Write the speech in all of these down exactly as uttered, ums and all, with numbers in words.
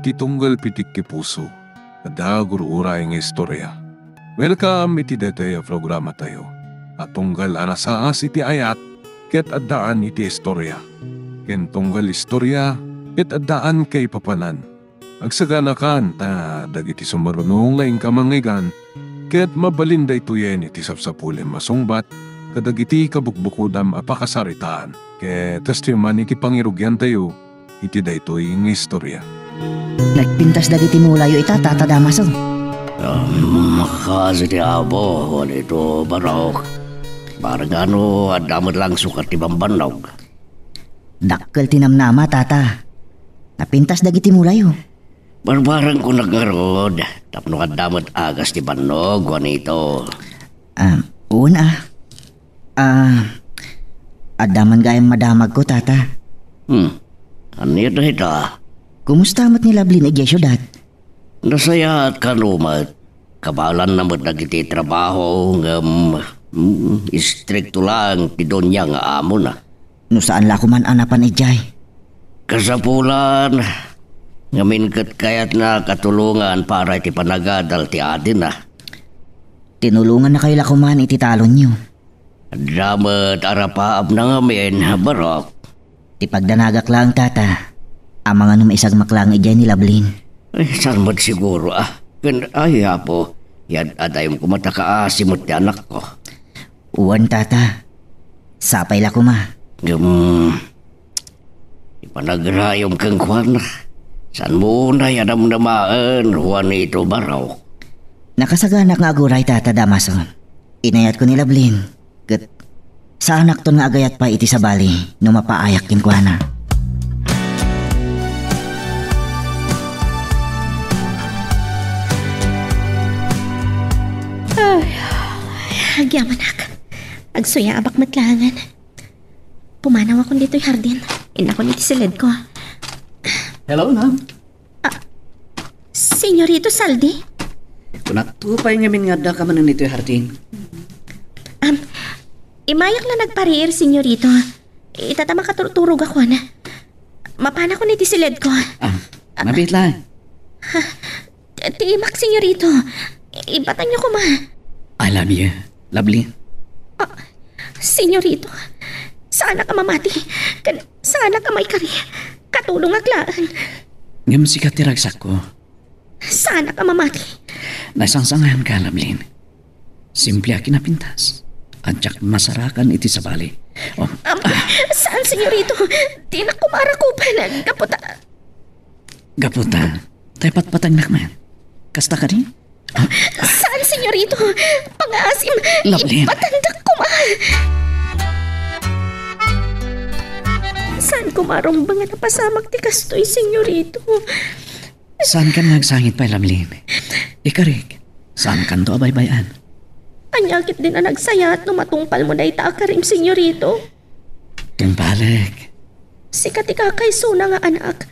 Ti tunggal pitik ti puso, adda gur-uray nga istorya. Welcome iti daytoy a programatayo a tunggal a nasaas iti ayat ket addaan iti istorya, ken tunggal istorya ket addaan kaipapanan. Agsaganakan ta dagiti sumaruno nga inka mangngegana ket mabalin daytoyen iti sapsapulem a sungbat kadagiti kabukbukodam a pakasaritaan. Ket kastoy man iti pangirugiantayo iti daytoy nga istorya. Nagpintas dagiti mulayo ita, Tata Damaso. Um, kas iti Apo, Juanito Barok. Bargano, adda met lang sukat ti bambannog. Dakkel ti namnama, Tata. Napintas dagiti mulayo. Barbarengko ngarud, tapno adda met agas ti bannog, Juanito. Ah, wen a. Ah, adda man gayam madamagko, Tata. Hmm. Ania dayta? Kumusta met ni Lablin idiay siudad? Nasayaat kano met. Kabaelanna met dagiti trabaho, ngem, mm, istrikto laeng ti donia nga amona. No saan la koma a napan idiay? Kasapulan, ngamin ket kayatna a tulongan para iti panagadal ti adina. Tinulongannakayo la koma iti talonyo. Adda met arapaapna ngamin, Barok. Ti pagdanagak laeng, Tata, amangan no maisagmak laeng idiay ni Lablin. Ay, saan met siguro, ah. Ken, ay, Apo, yad-adayem koma ta kaasi met ti anakko. Wen, Tata. Sapay la koma. Ngem, ipanagrayom kenkuana. Saanmo unay a namnamaen, Juanito Barok? Nakasaganak nga aguray, Tata Damaso. Inayatko ni Lablin, ket saanakton nga agayat pay iti sabali no mapaayak kenkuana. Ay, agyamanak. Agsuyaabak met laengen. Pumanawakon ditoy hardin. Innakon iti siledko. Hello, Nam. Ah, Senyorito Saldi? Kunakto pay ngamin nga addaka manen itoy hardin. Am, imayak la nagpariir, Senyorito. Ita ta makaturturogakon. Mapanakon iti siledko. Ah, mabiit laeng. Ha, ti imak, Senyorito. Ibatanyo koma. I love you, Lovely. Ah, Senyorito, saanak a mamati. Ken saanak a maikari. Katulongak laeng. Ngem sika ti ragsakko. Saanak a mamati. Nasangsangayam ka, Lablin. Simple a kinapintas. Diak masarakan iti sabali. Oh. Am, saan, Senyorito? Dinak koma arakupan. Gapu ta... Gapu ta, tay patpatengnak man. Kasta kadi? Saan, Senyorito? Pangaasim, Lablin. Ipatandak koma. Saan koma rumbeng a napasamak ti kastoy, Senyorito? Saankan nga agsangit pay, Lablin. Ikarik, saankanto a baybay-an. Ania ketdin a nagsayaat no matungpalmo dayta a karim, Senyorito? Tungpalek. Sika ti kakaisuna nga anak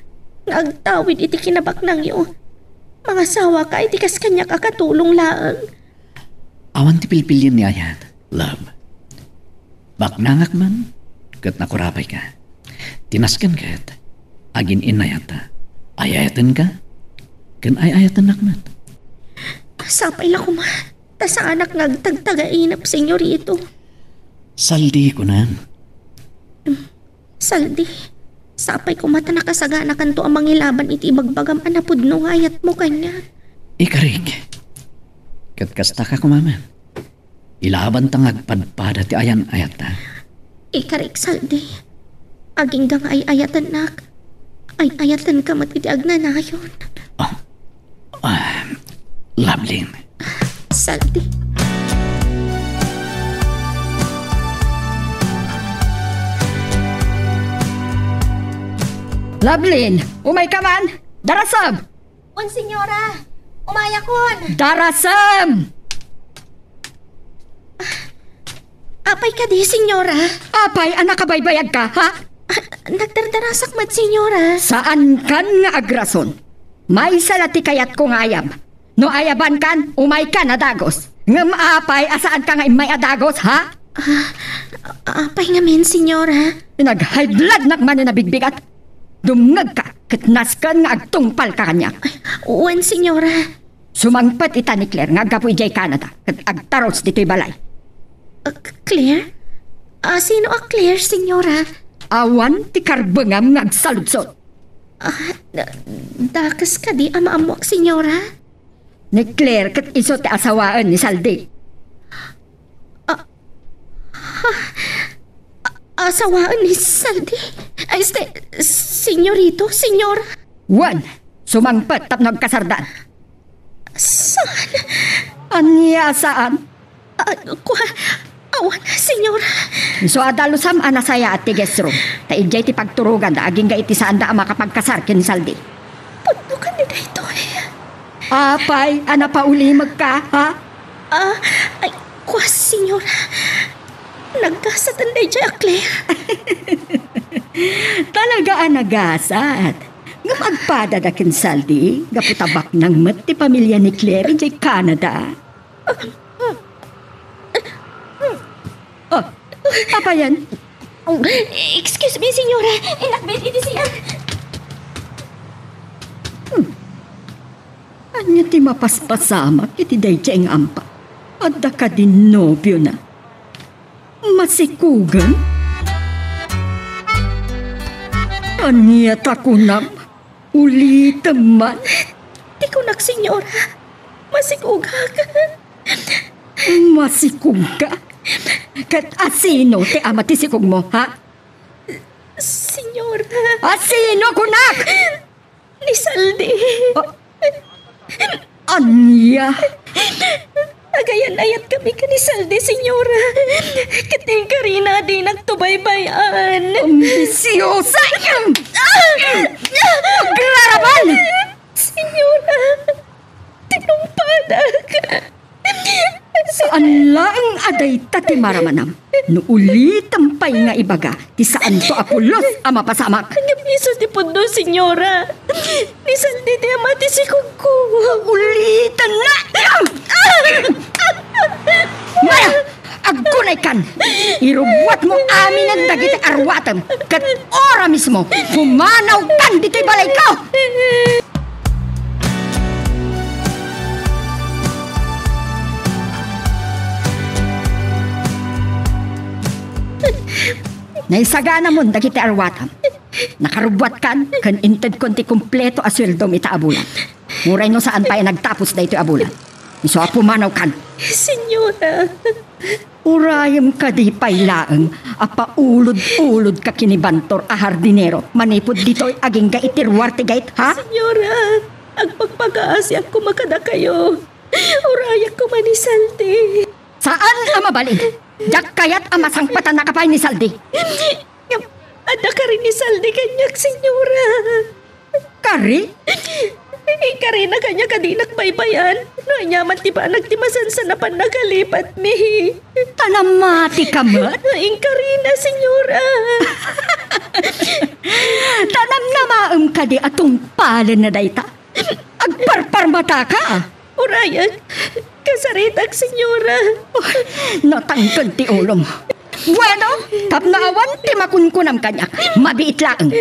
nga agtawid iti kinabaknangyo. Mangasawaka iti kas kaniak a katulong laeng. Awan ti pilpilian ni ayat, love. Baknangak man, ket nakurapayka. Ti nasken ket, agin-innayatta. Ay-ayatenka, ken ay-ayatennak met. Sapay la koma, ta saanak nga agtagtagainep, Senyorito. Saldi, kunam. Saldi, sapay koma ta nakasaganakanto a mangilaban iti ibagbagam a napudno nga ayatmo kaniak. Ikarik, ket kastaka koma man. Ilabanta nga agpadpada ti ayan-ayatta. Ikarik, Saldi. Agingga nga ay-ayatennak, ay-ayatenka met iti agnanayon. Ah, ah, Lablin. Saldi. Lablin, umayka man! Darasem! Wen, senyora. Umayakon. Darasem! Apay kadi, senyora? Apay a nakabaybayagka, ha? Ah, nagdardarasak met, senyora. Saankan nga agrason. Maysa la ti kayatko nga ayab. No ayabankan, umaykan a dagus. Ngem apay a saanka nga immay a dagus, ha? Ah, apay ngamin, senyora? Nag-high bloodnak manen a bigbigat. Dumngegka. ket nasken nga agtungpalka kaniak. Wen, senyora. Sumangpet ita ni Claire nga aggapu idiay Canada ket agtarus ditoy balay. Ah, Claire? Ah, sino a Claire, senyora? Awan ti karbengam nga agsaludsod. Ah, da-, dakes kadi a maammoak, senyora? Ni Claire ket isu ti asawaen ni Saldi. Ah, ah, ah, asawaen ni Saldi? Ay, este, senyorito, senyora? Wen, sumangpet tapno agkasardan. Saan? Ania saan? Ah, kua-, awan, senyora. Isu a dalusam a nasayaat ti guest room. Ta idiay ti pagturoganda agingga iti saanda a makapagkasar ken ni Saldi. Pudno kadi daytoy? Apay, a napaulimekka, ha? Ah, ay, kua, senyora. Nagasaten daydiay a Claire. Talaga a nagasat. Ngem agpadada ken Saldi, gapu ta baknang met ti pamilia ni Claire idiay Canada. Oh, apayen? Excuse me, senyora. Inakbit iti siak. Hmm. Ania ti mapaspasamak iti daydiay nga ampa? Adda kadi nobiona? Masikugen? Ania ta kunam? Ulitem man. Ti kunak, senyora, masikugak. Masikugka? Ket asino ti ama ti sikugmo, ha? Senyora. Asino, kunak? Ni Saldi. Ah, ania? Agayan-ayatkami ken ni Saldi, senyora. Ket inkarina a dinak to baybay-an. Ambisiosa! Agraraman! Senyora, tinungpadak. Saan laeng a dayta ti maramanam. No ulitem pay nga ibaga ti saanto a pulos a mapasamak. Ngem isu ti pudno, senyora. Ni Saldi ti ama ti sikugko. Ulitan na! Maya! Aggunaykan! Irubuatmo aminen dagiti aruatem ket ora mismo, pumanawkan ditoy balayko! Naisaganamon dagiti aruatam. Nakarubuatkan ken intedkon ti kompleto a sueldom ita a bulan. Uray no saan pay a nagtapos daytoy a bulan. Isu a pumanawkan. Senyora. Urayem kadi pay laeng a paulod-ulodka ken ni Bantor a hardinero manipud ditoy agingga iti ruar ti gate, ha? Senyora, agpakpakaasiak koma kadakayo. Urayak koma ni Saldi. Saan a mabalin. Diak kayat a masangpetannaka pay ni Saldi. Ngem adda kari ni Saldi kaniak, senyora. Kari? Inkarina kaniak a dinak baybay-an no ania man ti banag ti masansan a pannakalipatmi. Ta namatika met? Inkarina, senyora. Ta namnamaem kadi a tungpalenna dayta? Agparparmataka? Urayak, kasaritak, senyora. Natangken ti ulom. Bueno, tapno awan ti makunkunam kaniak, mabiit laeng.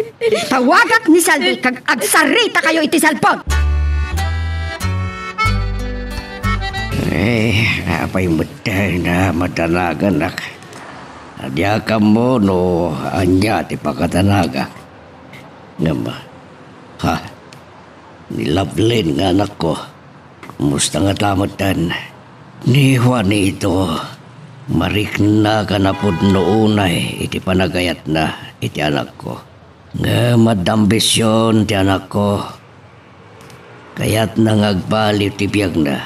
Tawagak ni Saldi kag agsaritakayo iti cellphone. Eh, apay met na madanaganak? Diak ammo no ania ti pakadanagak. Ngem, ha, ni Lovelyn nga anakko. Kumusta ngata metten ni Juanito? Mariknaka a pudno unay iti panagayatna iti anakko. Ngem adda ambision ti anakko. Kayatna nga agbaliw ti biagna.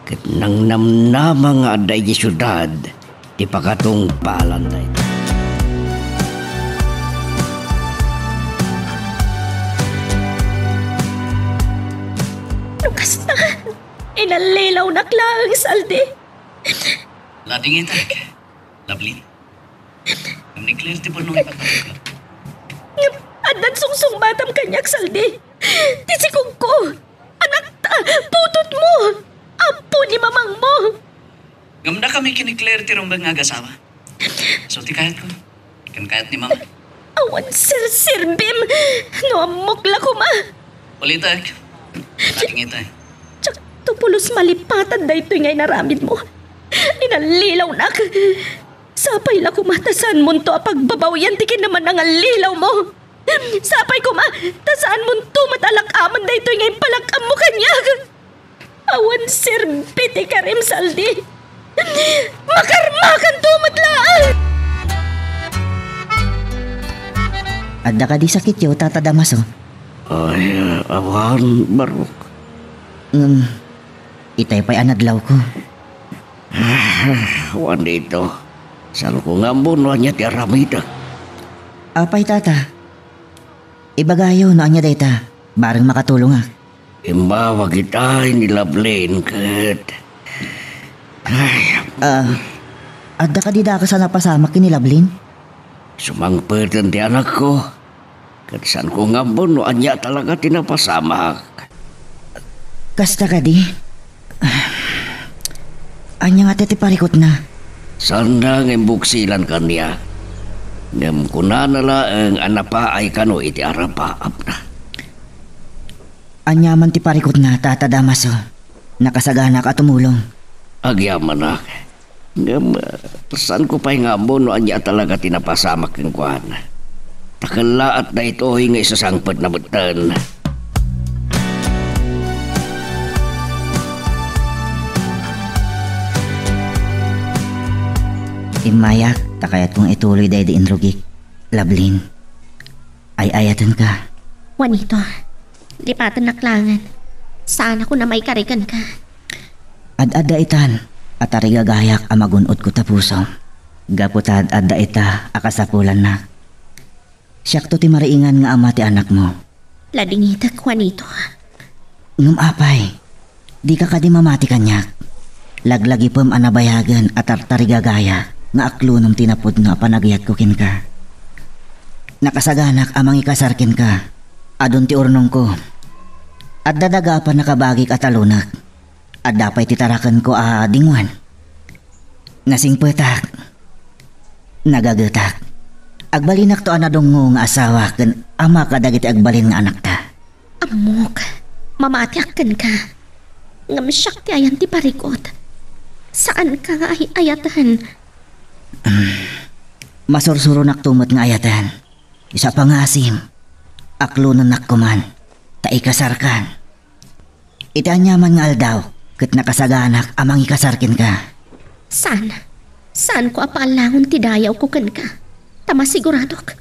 Ket nangnamnama nga adda idiay siudad ti pakatungpalan dayta. No kasta, inallilawnak laeng, Saldi. Ladingitak, Lovelyn. Ngem ni Claire ti pudno nga ipagbaga. Ngem addan sungsungbatam kaniak, Saldi. Ti sikugko, anakta, putotmo, apo ni mamangmo. Ngem dakami ken ni Claire ti rumbeng nga agasawa. Isu ti kayatko. Ken kayat ni Mama. Awan serserbim no ammok la koma. Ulitek. Adingita. Diakto pulos malipatan daytoy nga inaramidmo. Inallilawnak. Sapay la koma ta saanmonto a pagbabawian ti kinamnangallilawmo. Sapay koma ta saanmonto met a lak-amen daytoy nga impalak-ammo kaniak. Awan serbi ti karim, Saldi. Makarmakanto met laeng! Adda kadi sakityo, Tata Damaso? Ay, awan, Barok. Ngem, itay pay a nadlawko. Juanito, saanko nga ammo no ania ti aramidek. Apay, Tata? Ibagayo no ania dayta, bareng makatulongak. Immawag itay ni Lovelyn ket, ay, Ah, adda kadi dakes a napasamak ken ni Lovelyn? Sumangpeten ti anakko. Ket saanko nga ammo no ania talaga ti napasamak. Kasta kadi? Ania ngata ti parikutna? Saanna nga imbuksilan kaniak. Ngem kunana laeng a napaay kano iti arapaapna. Ania man ti parikutna, Tata Damaso? Nakasaganak a tumulong. Agyamanak. Ngem, ah, saanko pay nga ammo no ania talaga ti napasamak kenkuana. Ta kellaat daytoy nga isasangpetna metten. Immayak, ta kayatko nga ituloy daydi inrugik, Lovelyn. Ay-ayatenka. Juanito, lipatennak laengen. Saanakon a maikari kenka. Ad-adda itan a tarigagayak a magun-odko ta pusom. Gapu ta ad-adda ita a kasapulannak. Siakto ti mariingan nga ama ti anakmo. Ladingitek, Juanito. Ngem apay, dika kadi mamati kaniak? Laglagipem a nabayagen a tartarigagaya nga aklonem ti napudno a panagayatko kenka. Nakasaganak a mangikasar kenka. Adun ti urnongko. Adda daga a pannakabagik a talunek. Adda pay ti tarakenko a dinguan. Nasingpetak. Nagagetak. Agbalinakto a nadungngo nga asawa ken ama kadagiti agbalin nga anakta. Ammok, mamatiak kenka. Ngem siak ti ayan ti parikut. Saanka nga ay-ayaten. Masursuronakto met nga ayaten. Isu a pangasim, aklonennak koman, ta ikasarkan. Iti aniaman nga aldaw, ket nakasaganak a mangikasar kenka. Saan? Saanko a paallangon ti dayawko kenka? Ta masiguradok,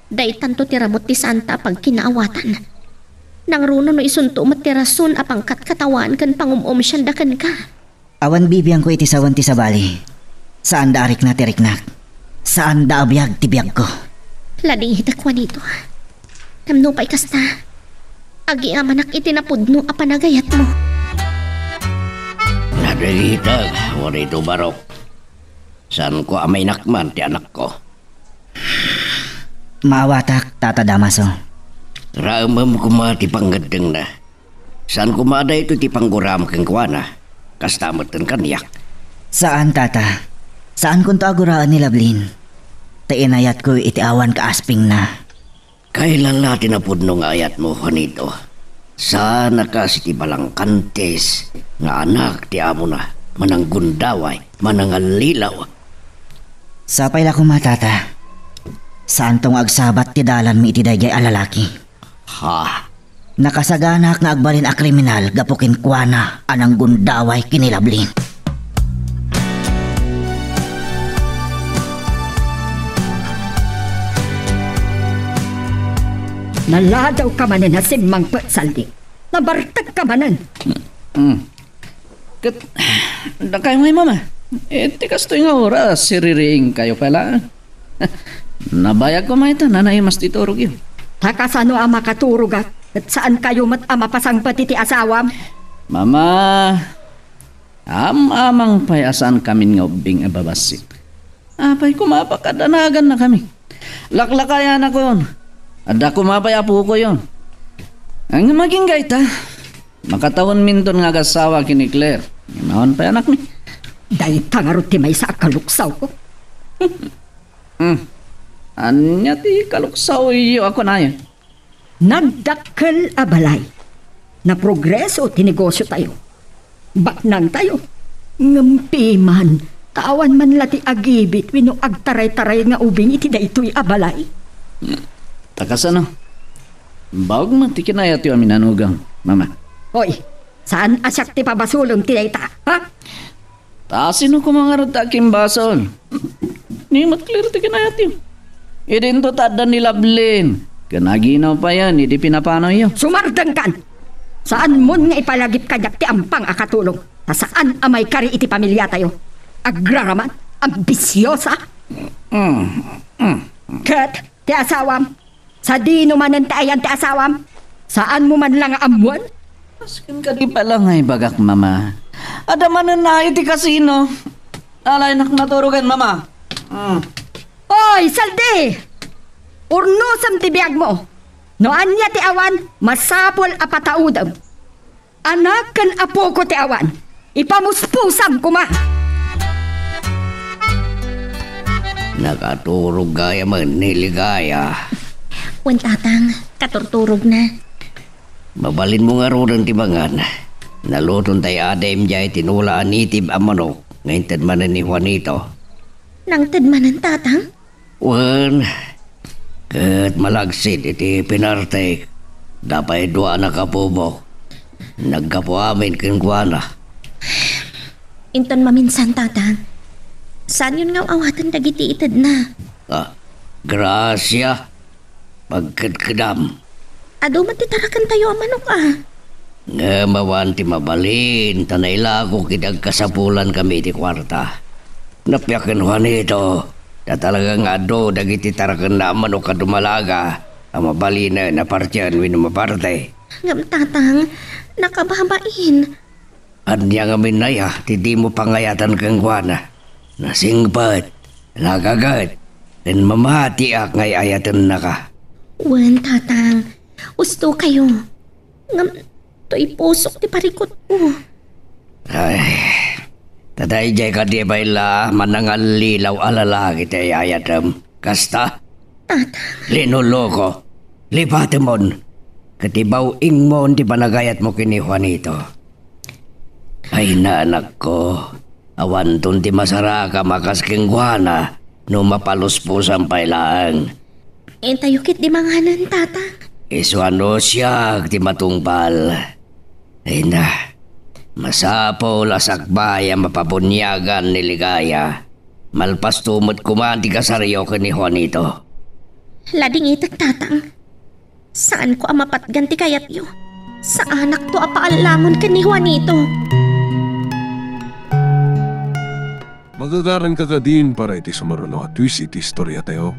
daytanto ti ramut ti saanta a pagkinaawatan. Nangruna no isunto met ti rason a pangkatkatawaen ken pangum-umsianda kenka. Awan bibiangko iti sawen ti sabali. Saanda a rikna ti riknak. Saanda a biag ti biagko. Ladingitek, Juanito. Tapno pay kasta, agyamanak iti napudno a panagayatmo. Ladingitek, Juanito Barok. Saanko a mainakman ti anakko. Maawatak, Tata Damaso. Raemem koma ti pangngeddengna. Saan koma a daytoy ti pangguraem kenkuana, kasta metten kaniak. Saan, Tata. Saankonto a guraen ni Lovelyn. Ta inayatko iti awan kaaspingna. Kayla la ti napudno nga ayatmo, Juanito. Saan a kas iti balangkantes nga anak ti amona, mananggundaway, manangallilaw. Sapay la koma, Tata. Saanto nga agsabat ti dalanmi iti daydiay a lalaki. Ha? Nakasaganak nga agbalin a kriminal gapu kenkuana a nanggundaway ken ni Lovelyn. Naladaw ka manen a simmangpet, Saldi. Nabartek ka manen. Mm. Ket, dakayo ngay, Mama. Iti kastoy nga oras, siririingkayo pay laeng. Nabayag koma ita, nanaimas ti turogyo. Ta kasano a makaturogak, ket saankayo met a mapasangpet iti asawam? Mama, am-amang pay a saankamin nga ubbing a babassit. Apay koma a pakadanaganna kami? Laklakayanakon. Adda koma pay apokoyon. Ngem agingga ita, makatawenminton nga agassawa ken ni Claire. Ngem awan pay anakmi. Dayta ngarud ti maysa a kaluksawko. Hmm. Ania ti kaluksaoyo a kunayo? Nagdakkel a balay. Naprogreso ti negosiotayo. Baknangtayo. Ngem piman, ta awan man la ti agibit wenno agtaraytaray nga ubing iti daytoy a balay. Ta kasano? Baog met ti kinayatyo a minanugang, Mama. Hoy, saan a siak ti pabasolem ti dayta, ha? Ta sino koma ngarud ti agimbasol? Ni met clear ti kinayatyo. Idinto ta adda ni Lablin. Ken aginaw payen idi pinapanawyo. Sumardengkan! Saanmon nga ipalagip kaniak ti ampang a katulong. Ta saan a maikari iti pamiliatayo. Agraraman, ambisiosa. Mm, mm. Ket ti asawam, sadino manen ti ayan ti asawam? Saanmo man la nga ammoen? Asken kadi pay la nga ibagak, Mama. Adda manen iti kasino. Alaennak naturogen, Mama. Mm. Oy, Saldi! Urnosem ti biagmo. No ania ti awan, masapul a pataudem. Anak ken apoko ti awan. Ipamuspusam koma. Nakaturog gayamen ni Ligaya. Wen, Tatang, katurturogna. Mabalinmo ngaruden ti mangan. Naluton tay adim diay tinola a native a manok nga inted manen ni Juanito. Nangted manen, Tatang? Wen, ket malagsid iti pinartek, da pay dua a nakapubok. Naggapu amin kenkuana. Inton maminsan, Tatang, saanyon nga aw-awaten dagiti itedna. Ah, grasia. Pagkedkedam. Adu met ti tarakentayo a manok, a. Ngem awan ti mabalin, ta nailako ket agkasapulankami iti kuarta. Nappiak ken Juanito, ta talaga nga adu dagiti tarakenna a manok a dumalaga a mabalinen a partien wenno maparte. Ngem, Tatang, nakababain. Ania ngamin aya ti dimo pangayatan kenkuana? Nasingpet, nagaget, ken mamatiak nga ay-ayatennaka. Wen, Tatang, usto kayo. Ngem, toy pusok ti parikutko. Ay, ta daydiay kadi pay la manangallilaw a lalaki ti ay-ayatem. Kasta? Tatang. Linuloko. Lipatemon. Ket ibaw-ingmon ti panagayatmo ken ni Juanito. Ay, naanakko, awanton ti masarakam a kas kenkuana no mapaluspusam pay laeng. Intayo ketdi manganen, Tatang. Isu a no siak ti matungpal. Ay na, masapul a sakbay a mapabuniagan ni Ligaya. Malpasto met koma ti kasaryo ken ni Juanito. Ladingitek, Tatang. Saanko a mapatgan ti kayatyo. Saanakto a paallangon ken ni Juanito. Magagaranka kadin para iti sumaruno a twist iti istoriatayo.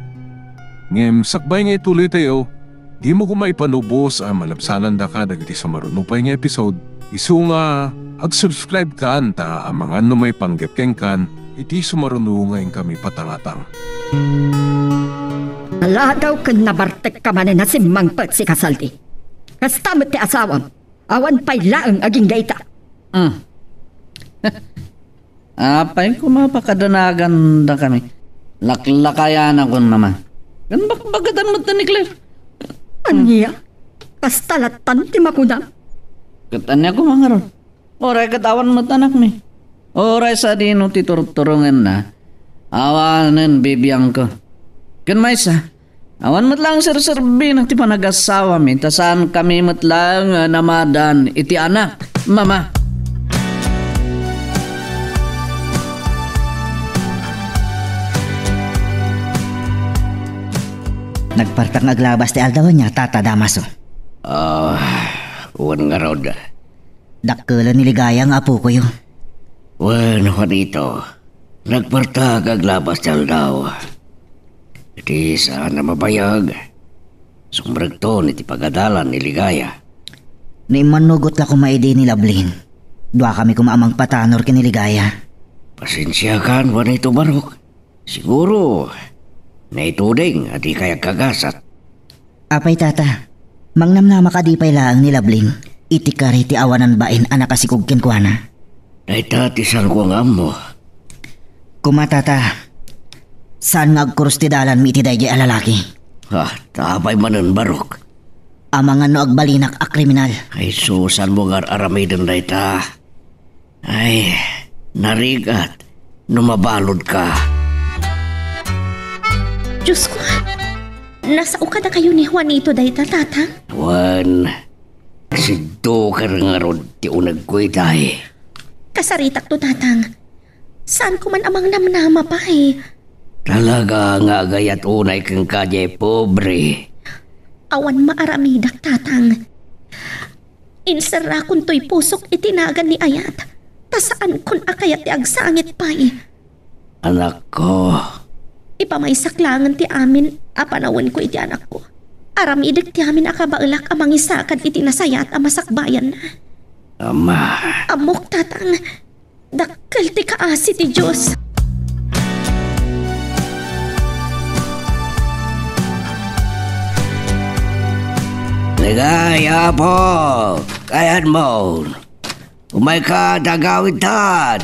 Ngem sakbay nga ituloytayo, dimo koma ipanubos a malabsanandaka dagiti sumaruno pay nga episode. Isu nga ag-subscribe kan ta amangan no maipanggep kenkan iti sumaruno nga inkami patangatang. Naladaw ken nabartekka manen a simmangpet, sika Saldi. Kasta met ti asawam, awan pay laeng agingga ita. Mm. Apay koma pakadanagandakami. Laklakayanakon, Mama. Ken bakbagadan met ni Claire. Ania? Kasta lattan ti makunam? Ket ania koma ngarud? Uray ket awan met anakmi. Uray sadino ti turturongenna, awanen bibiangko. Ken maysa, awan met laeng serserbina ti panagasawami, ta saankami met laeng a namadan iti anak, Mama. Nagpartak nga aglabas ti aldaw ania, Tata Damaso? Ah, wen ngarud. Dakkelen ni Ligaya nga apokoyo. Wen, Juanito, nagpartak nga aglabas ti aldaw. Iti saan a mabayag, sumrekton iti pagadalan ni Ligaya. Naimmanugot la koma idi ni Lablin. Duakami koma a mangpatanor ken ni Ligaya. Pasensiakan, Juanito Barok. Siguro, naituding a dikay agkagasat. Apay, Tata, mangnamnama kadi pay laeng ni Lablin iti kari ti awanan bain a nakasikog kenkuana? Dayta ti saanko nga ammo. Koma, Tata, Saan nga agkurus ti dalanmi iti daydiay a lalaki? Ah, ta apay manen, Barok? Amangan no agbalinak a kriminal. Ay, susanmo nga ar-aramiden dayta. Ay, narigat no mabaludka. Diyos ko, nasao kadakayo ni Juanito dayta, Tatang? Wen, sidduker ngarud ti unegko itay. Kasaritakto, Tatang. Saanko man a mangnamnama pay. Talaga nga agayat unay kenka, diay pobre. Awan maaramidak, Tatang. Inserrakontoy pusok iti nagan ni Ayat, ta saankon a kayat ti agsangit pay. Anakko. Ipamaysak laengen ti amin a panawenko iti anakko. Aramidek ti amin a kabaelak a mangisakad iti nasayaat a masakbayanna. Ama. Ammok, Tatang. Dakkel ti kaasi ti Dios. Ligaya, Apo, kayatmo. Umayka ta agawidtan.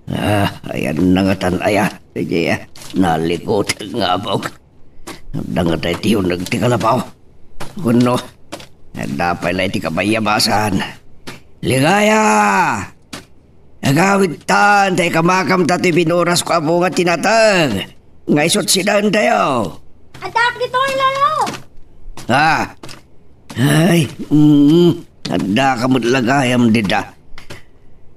Ah, ayan na nga tan, aya. Sige, ah. Nalikutan nga, Apo. Adda nga tay ti uneg ti kalapaw. Wenno, adda pay la iti kabayabasan. Ligaya! Agawidtan, ta ikamakam datoy binurasko a bunga ti nateng. Nga isut' sidaentayo. Addaak ditoy, Lolo! Ah! Ay, mm, addaka met la gayam dida.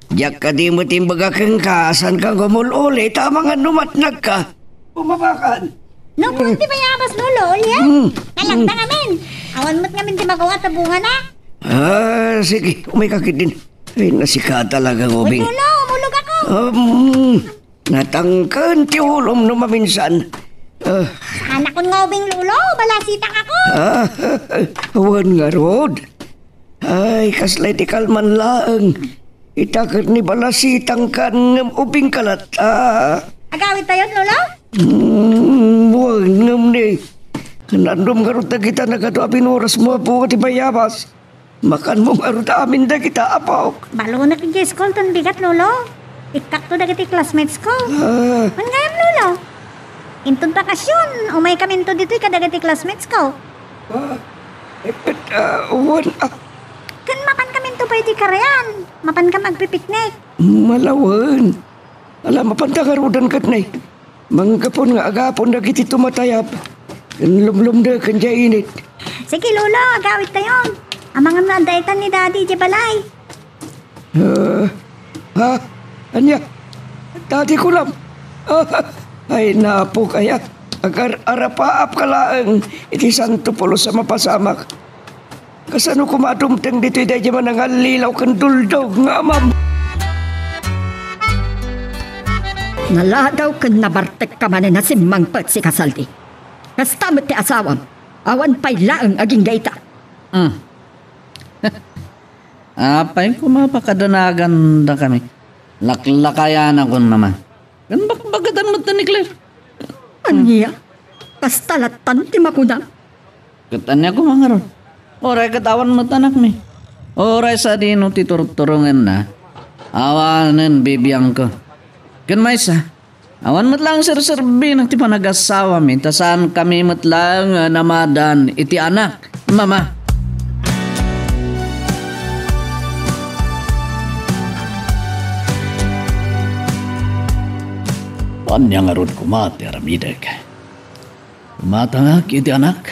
Diak kadi met imbaga kenka, saanka nga umul-uli, ta amangan no matnagka. Bumabakan. No, puro ti bayabas, Lolo, ulian. Mm. Nalagda ngamin. Awan met ngamin ti maguat a bungana. Ah, sige, umayka ketdin. Ay, nasika talaga nga ubing. Uy, Lolo, umulogak. Um, natangken ti ulom no maminsan. Ah. Saanakon nga ubing, Lolo, balasitakon. Ah, awan ngarud. Ay, kasla iti kalman laeng. Ita ket ni balasitangkan ngem ubingka latta. Agawidtayon, Lolo? Mm, wen ngem ni. Nandum ngarud dagita nagadu a binurasmo a bunga ti bayabas. Makanmo ngarud amin dagita, Apok. Balonek idiay school ton bigat, Lolo. Ikkakto dagiti classmates ko. Ah. Wen gayam, Lolo. Inton bakasion, umaykaminto ditoy kadagiti classmates ko. Ah, eh, ket, ah, wen, ah. Ken mapankaminto pay iti karayan. Mapankam agpipiknik. Malawen. Ala, mapanta ngaruden ket nay. Manggapon nga agapon dagiti tumatayab ken lumlumdeken diay init. Sige, Lolo, agawidtayon. Amangan no adda itan ni Daddy idiay balay. Ah, ha? Ania? Daddy, kunam? Ah, ay, napo kaya. Agar-arapaapka laeng iti Santo Pulos a mapasamak. Kasano koma a dumteng ditoy daydiay manangallilaw ken duldog nga amam? Naladaw ken nabartekka manen a simmangpet, sika Saldi. Kasta met ti asawam, awan pay laeng agingga ita. Hmm. Apay koma pakadanagandakami? Laklakayanakon, Mama. Ken bakbagadan met ni Claire. Ania? Kasta lattan ti makunam? Ket ania koma ngarud? Uray ket awan met anakmi. Uray sadino ti turturongenna, awanen bibiangko. Ken maysa, awan met laeng serserbinak ti panagasawami, ta saankami met laeng nga namadan iti anak. Mama. Ania ngarud koma ti aramidek? Matangak iti anak,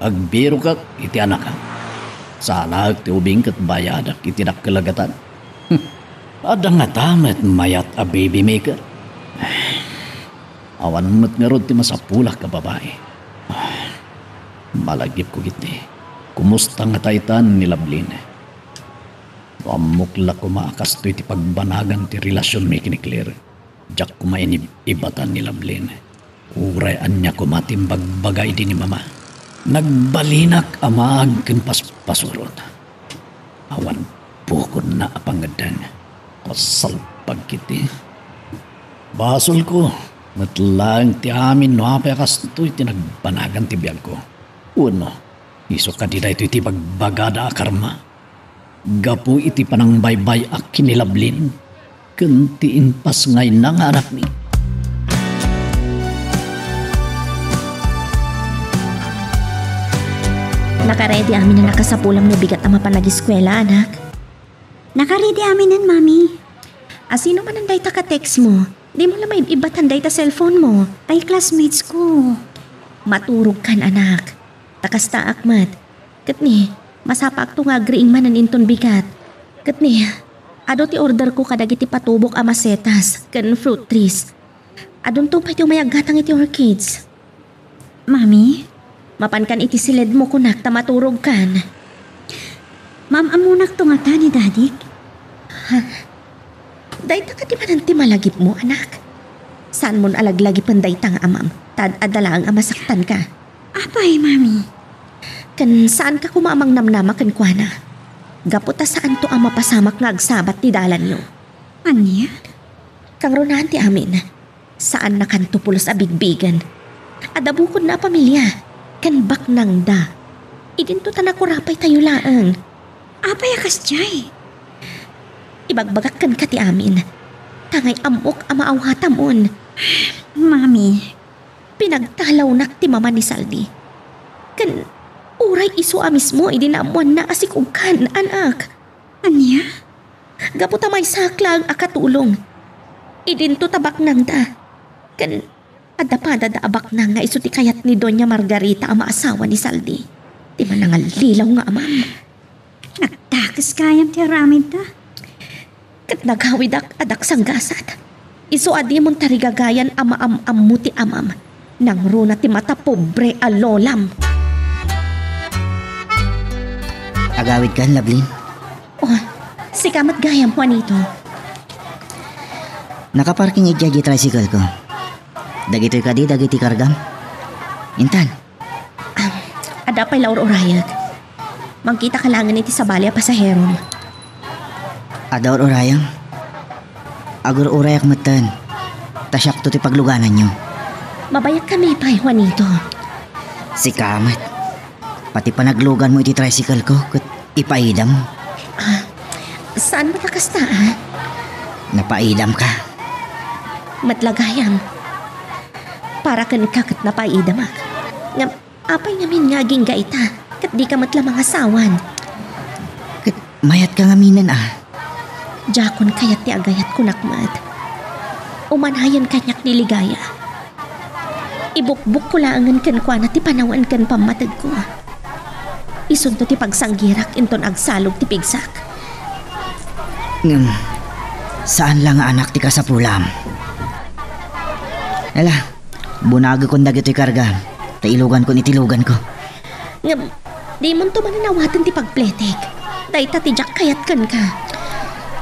agbirokak iti anakak. Saannak ti ubing ket bayadak iti dakkel a gatad. Adda ngata met mayat a baby maker. Awan met ngarud ti masapulak a babai. Malagipko ketdi. Kumusta ngata itan ni Lovelyn? No ammok la koma a kastoy ti pagbanagan ti relasionmi ken ni Claire, diak koma inib-ibatan ni Lovelyn. Uray ania koma ti imbagbaga idi ni Mama, nagbalinak a maag ken paspasurot. Awan bukodna a pangngeddeng. Kasalpag ketdi. Basolko met laeng ti amin no apay a kastoy ti nagbanagan ti biagko. Wenno, isu kadi daytoy ti ibagbagada a karma gapu iti panangbaybay-ak ken ni Lovelyn ken ti impasngayna nga anakmi. Nakaredy amin a nakasapulam no bigat a mapan ageskuela, anak? Nakaredy aminen, Mami. A, sino manen dayta ka-text mo? Dimo la maib-ibbatan dayta cellphone mo. Ay, classmates ko. Maturogkan, anak. Ta kastaak met. Ket ni, masapaakto nga agriing manen inton bigat. Ket ni, adu ti order ko kadagiti patubok a masetas ken fruit trees. Adunto pay ti umay aggatang iti orchids. Mami? Mapankan iti siledmo, kunak, ta maturogkan. Maam-ammonakto ngata ni Dadik. Ha? Dayta kadi manen ti malagipmo, anak? Saanmon a laglagipen dayta nga amam, ta ad-adda laeng a masaktanka. Apay, Mami? Ken saanka koma a mangnamnama kenkuana. Gapu ta saanto a mapasamak nga agsabat ti dalanyo. Ania? Kangrunaan ti amin. Saannakanto pulos a bigbigen. Adda bukodna a pamilia, ken baknangda. Idinto ta nakurapaytayo laeng. Apay a kasdiay? Ibagbagak kenka ti amin. Ta ngay-ammok a maawatamon. Mami. Pinagtalawnak ti mama ni Saldi. Ken uray isu a mismo idi naammoanna a sikogkan, anak. Ania? Gapu ta maysaak laeng a katulong. Idinto ta baknangda. Ken adda padada a baknang nga isu ti kayat ni Doña Margarita a maasawa ni Saldi. Ti manangallilaw nga amam. Nagdakes gayam ti aramidda. Ket nagawidak a daksanggasat. Isu a dimon tarigagayan a maam-ammo ti amam. Nangruna ti matapobre a lolam. Agawidkan, Lablin? Oh, sika met gayam, Juanito. Nakaparking idiay di tricycle ko. Dagitoy kadi dagiti kargam? Intan. Ah, adda pay la ur-urayek. Mangkitaka laengen iti sabali a pasaherom. Adda ur-urayem? Agur-urayak metten. Ta siakto ti paglugananyo. Mabayakkami pay, Juanito. Sika met. Pati panagluganmo iti tricycle ko ket ipaidam. Ah, saan met a kasta, ah? Napaidamka. Met la gayam. Para kenka ket napaidamak. Ngem, apay ngamin nga agingga ita, ket dika met la mangasawan? Ket mayatka ngaminen, ah. Diakon kayat ti agayat, kunak met. Umanayen kaniak ni Ligaya. Ibukbokko laengen kenkuana ti panawen ken pammategko. Isunto ti pagsanggirak inton agsalog ti pigsak. Ngem, saan la nga anak ti kasapulam. Ala, bunagekon dagitoy karga, ta ilugankon iti luganko. Ngem, dimonto manen awaten ti pagpletek. Dayta ti diak kayat kenka.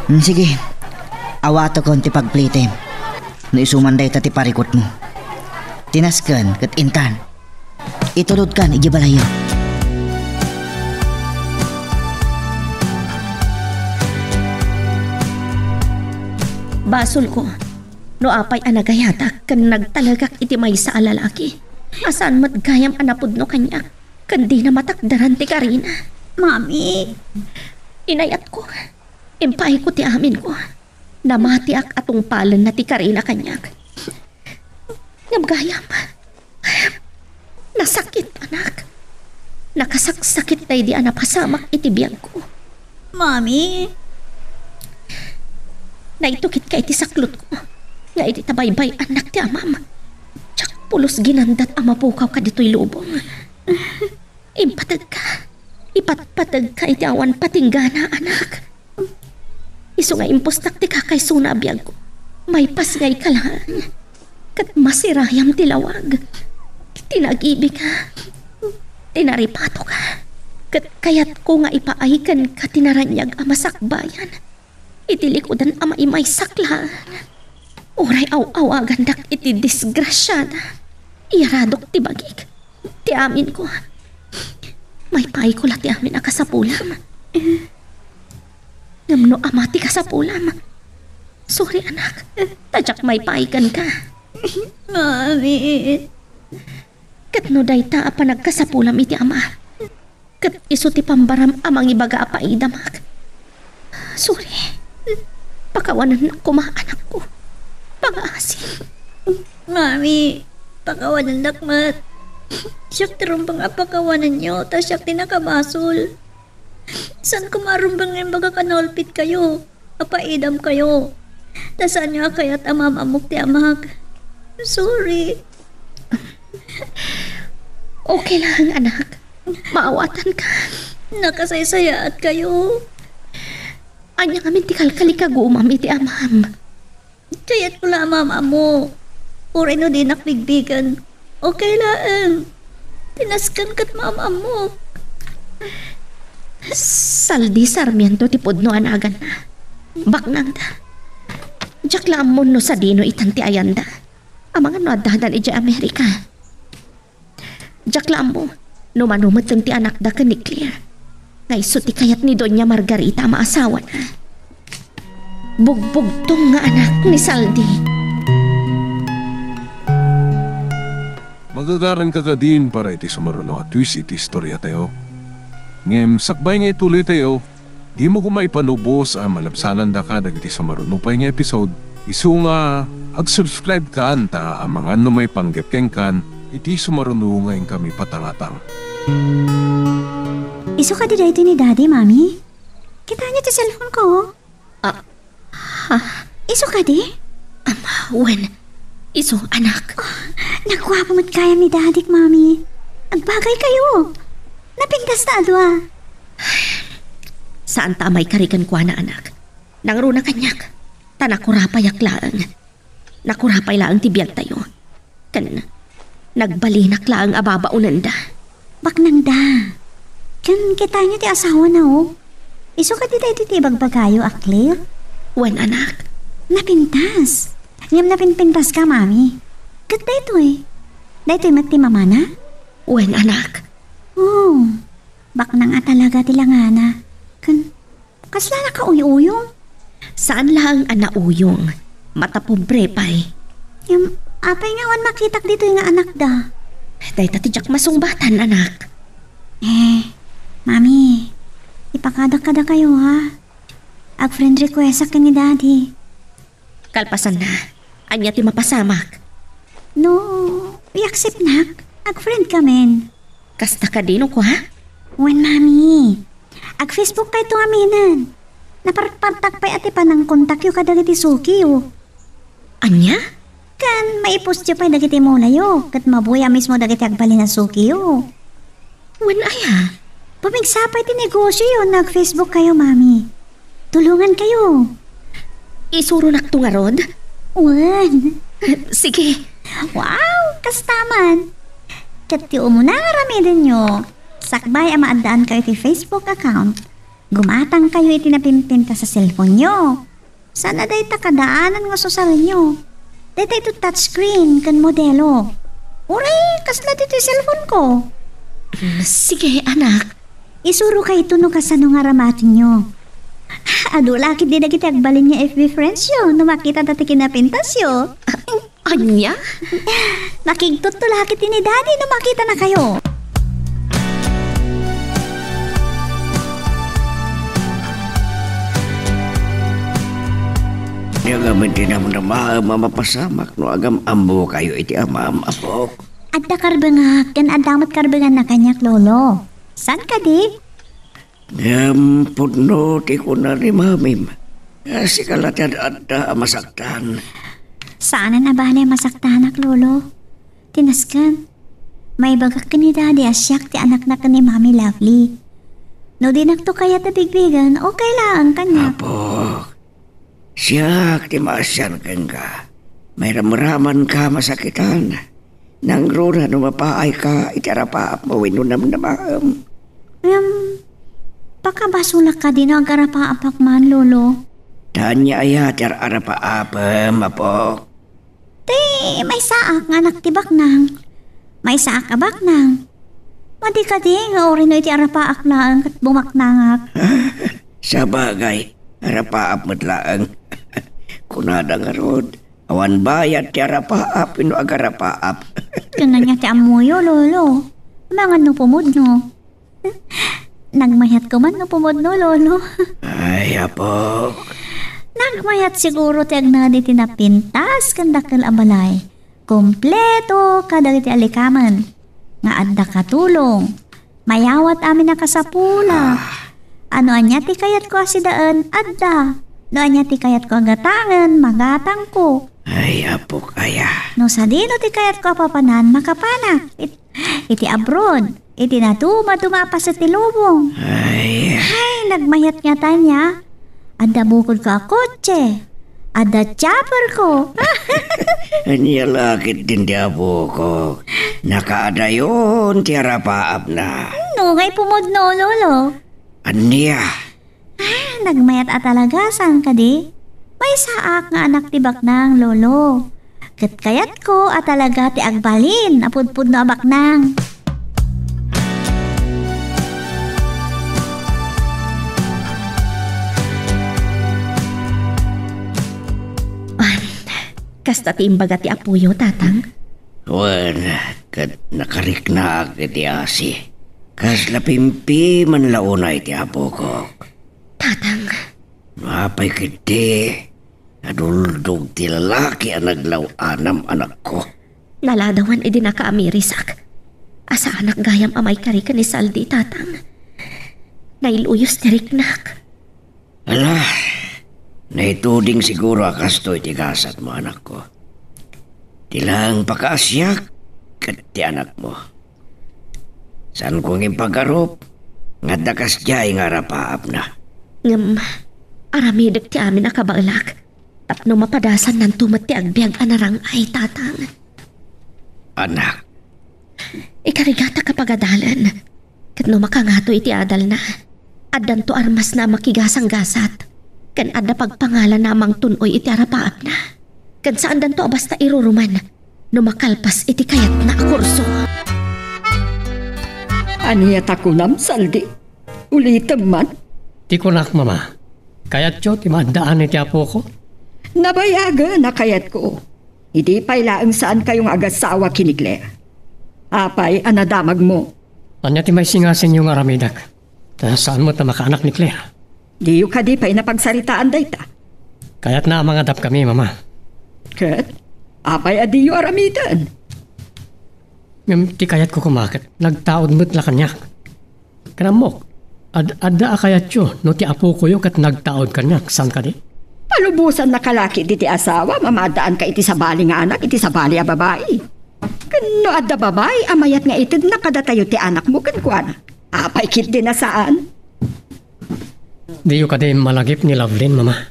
Hmm, sige. Awatokon ti pagpletem. No isu man dayta ti parikutmo. Tinasken ket intan. Itulodkan idiay balayyo. Basolko, no apay a nagayatak ken nagtalekak iti maysa a lalaki a saan met gayam a napudno kaniak. Ken dina matakderan ti karina. Mami. Inayatko. Impaayko ti aminko. Namatiak a tungpalenna ti karina kaniak. Ngem gayam, nasakit, anak. Nakasaksakit daydi a napasamak iti biagko. Mami. Naitukitka iti saklotko nga idi ta baybay-annak ti amam, diak pulos ginandat a mapukawka ditoy lubong. Impategka. Ipatpategka iti awan patinggana, anak. Isu nga impustak ti kakaysona a biagko. Maipasngayka laeng. Ket masirayam ti lawag. Ti nagibika. Ti naripatoka. Ket kayatko nga ipaay kenka ti naraniag a masakbayan. Iti likudan a maimaysak laeng. Uray aw-awagandak iti disgrasiada, iyaradok ti bagik, ti aminko. Maipaayko la ti amin a kasapulam. Ngem no ama ti kasapulam, sorry, anak, ta diak maipaay kenka. Mami. Ket no dayta a panagkasapulam iti ama, ket isu ti pambaram a mangibaga a paidamak. Sorry. Pakawanennak koma, anakko. Pangaasi. Mami, pakawanennak met. Siak ti rumbeng a pakawanenyo, ta siak ti nakabasol. Saan koma a rumbeng nga imbagak a naulpit kayo, a paidam kayo. Ta saanyo a kayat a maam-ammok ti amak. Sorry. Okay lang, anak. Maawatanka. Nakasaysayaat kayo. Ania ngamin ti kalkalikagumam iti amam? Kayatko la a maam-ammo. Uray no dinak bigbigen, okay laeng. Tinasken ket maam-ammok. Saldi Sarmiento ti pudno a naganna. Baknangda. Diak la ammon no sadino itan ti ayanda. Amangan no addadan idiay Amerika. Diak la ammo no mano metten ti anakda ken ni Claire. Nga isu ti kayat ni Doña Margarita a maasawana. Bugbugtong nga anak ni Saldi. Magagaranka kadin para iti sumaruno a twist iti istoriatayo. Ngem sakbay nga ituloytayo, dimo koma ipanubos a malabsanandaka dagiti sumaruno pay nga episode, isu nga ag-subscribe kan ta amangan no maipanggep kenkan iti sumaruno nga inkami patangatang. Isu kadi daytoy ni Daddy, Mami? Kitaenyo ti cellphone ko? Ah, ha? Isu kadi? Ama, wen, isu, anak. Oh, nagguapo met gayam ni Daddy, Mami. Agbagay kayo. Napintas ta a dua. Saan ta a maikari kenkuana, anak. Nangruna kaniak, ta nakurapayak laeng. Nakurapay laeng ti biagtayo. Ken nagbalinak laeng a babaonenda. Baknangda. Ken kitaenyo ti asawana, oh. Isu kadi daytoy ti ibagbagayo a Claire? Wen, anak. Napintas. Ngem napinpintaska, Mami. Ket daytoy. Daytoy met ti mamana? Wen, anak. Oh, baknang a talaga ti langana. Ken Kasla nakauy-uyong? Saan laeng a nauyong. Matapobre pay. Ngem, apay nga awan makitak ditoy nga anakda? Dayta ti diak masungbatan, anak. Eh, Mami, ipakadak kadakayo, ha? Ag-friend requestak ken ni Daddy. Kalpasanna, ania ti mapasamak? No, i-acceptnak, ag-friendkamin. Kasta kadi no kua? Wen, Mami. Ag-Facebook kayto aminen. Naparpartak pay a ti panangkontakyo kadagiti sukiyo. Ania? Ken maipostyo pay dagiti mulayo, ket mabuya mismo dagiti agbalin a sukiyo. Wen aya? Pumigsa pay ti negosioyo no ag-Facebook kayo, Mami. Tulongan kayo. Isuronakto ngarud? Wen. Sige. Wow, kasta man. Ket ti umuna nga aramidenyo, sakbay a maaddaan kayo ti Facebook account, gumatang kayo iti napimpintas a cellphone-yo. Saan a dayta kadaanan nga susalenyo. Dayta ito touchscreen ken modelo. Uray, kasla ditoy cellphone ko. Mm, sige, anak. Isuro kayto no kasano nga aramatenyo. Adu la ketdi dagiti agbalin nga F B friends-yo no makita ta ti kinapintasyo. Ania? Makigtutto la ketdi ni Daddy no makitanakayo. Ania ngamin ti namnamaem a mapasamak no agam-ammokayo iti amam, apok? Adda karbengak, ken adda met karbenganna kaniak, Lolo. Saan kadi? Ngem pudno ti kuna ni mamim. Sika la ti ad-adda a masaktan. Saanen a bale a masaktanak, Lolo. Ti nasken, maibagak ken ni Daddy a siak ti anakna ken ni Mami Lovely. No dinakto kayat a bigbigen, okay laeng kaniak. Apo, siak ti maasian kenka. Mairamramanka a masakitan. Nangruna no mapaayka iti arapaapmo wenno namnamaem. Ngem, pakabasolak kadi no agarapaapak man, Lolo? Ta ania aya ti ar-arapaapem, apok? Ti maysaak nga anak ti baknang. Maysaak a baknang. Madi kadi nga uray no iti arapaak laeng ket bumaknangak. Sabagay, arapaap met laeng. Kunada ngarud, awan bayad ti arapaap wenno agarapaap. Ken ania ti ammoyo, Lolo? Amangan no pumudno. Nagmayatko man no pumudno, Lolo. Ay, apok. Nagmayat siguro ti agnad iti napintas ken dakkel a balay. Kompleto kadagiti alikamen. nga adda katulong. Mayawat amin a kasapula. Ah. No ania ti kayatko a sidaen, adda. No ania ti kayatko a gatangen, magatangko. Ay, apok aya. No sadino ti kayatko a papanan, makapanak. It-, iti abroad, iti nadumaduma a paset ti lubong. Ay. Ay, nagmayat nga tania. Adda bukodko a kotse. Adda chopperko. Ania la ketdin ti apokok. Nakaadayon ti arapaapna. No, ngay pumudno, Lolo. Ania? Ah, nagmayat a talaga, saan kadi? Maysaak nga anak ti baknang, Lolo. Ket kayatko a talaga ti agbalin a pudpudno a baknang. Wen, kasta ti imbaga ti apoyo, Tatang? Wen, ket nakariknaak iti asi. Kasla pimpiman la unay ti apokok. Tatang. Apay ketdi, naduldog ti lalaki a naglaw-anam, anakko. Naladawan idi nakaamirisak. Saanak gayam a maikari ken ni Saldi, Tatang. Nailuyos ti riknak. Ala, naituding siguro a kastoy ti gasatmo, anakko. Ti laeng pakaasiak ket ti anakmo. Saanko nga impagarup nga adda kasdiay nga arapaapna. Ngem, aramidek ti amin a kabaelak tapno mapadasannanto met ti agbiag a narang-ay, Tatang. Anak. Ikarigatak a pagadalen, ket no makangato iti adalna, addanto armasna a makigasanggasat, ken adda pagpangalanna a mangtun-oy iti arapaapna. Ket saandanto a basta irurumen no makalpas iti kayatna a kurso. Ania ta kunam, Saldi? Ulitem man. Ti kunak, Mama, kayatyo ti maaddaan iti apoko? Nabayagen a kayatko. Idi pay laeng saankayo nga agasawa ken ni Claire. Apay a nadamagmo? Ania ti maisingasinyo nga aramidek? Ta saan met a makaanak ni Claire. Diyo kadi pay napagsaritaan dayta? Kayatna a mangadapkami, Mama. Ket? Apay a diyo aramiden? Ngem ti kayatko koma ket nagtaud met la kaniak. Ken ammok, ad-, adda a kayatyo no ti apokoyo ket nagtaud kaniak, saan kadi? Palubosan nakalaki diti asawa, mamaaddaanka iti sabali nga anak, iti sabali a babai. Ken no adda babai a mayat nga itedna kadatayo ti anakmo kenkuana, apay ketdi a saan? Diyo kadi malagip ni Lovelyn, Mama?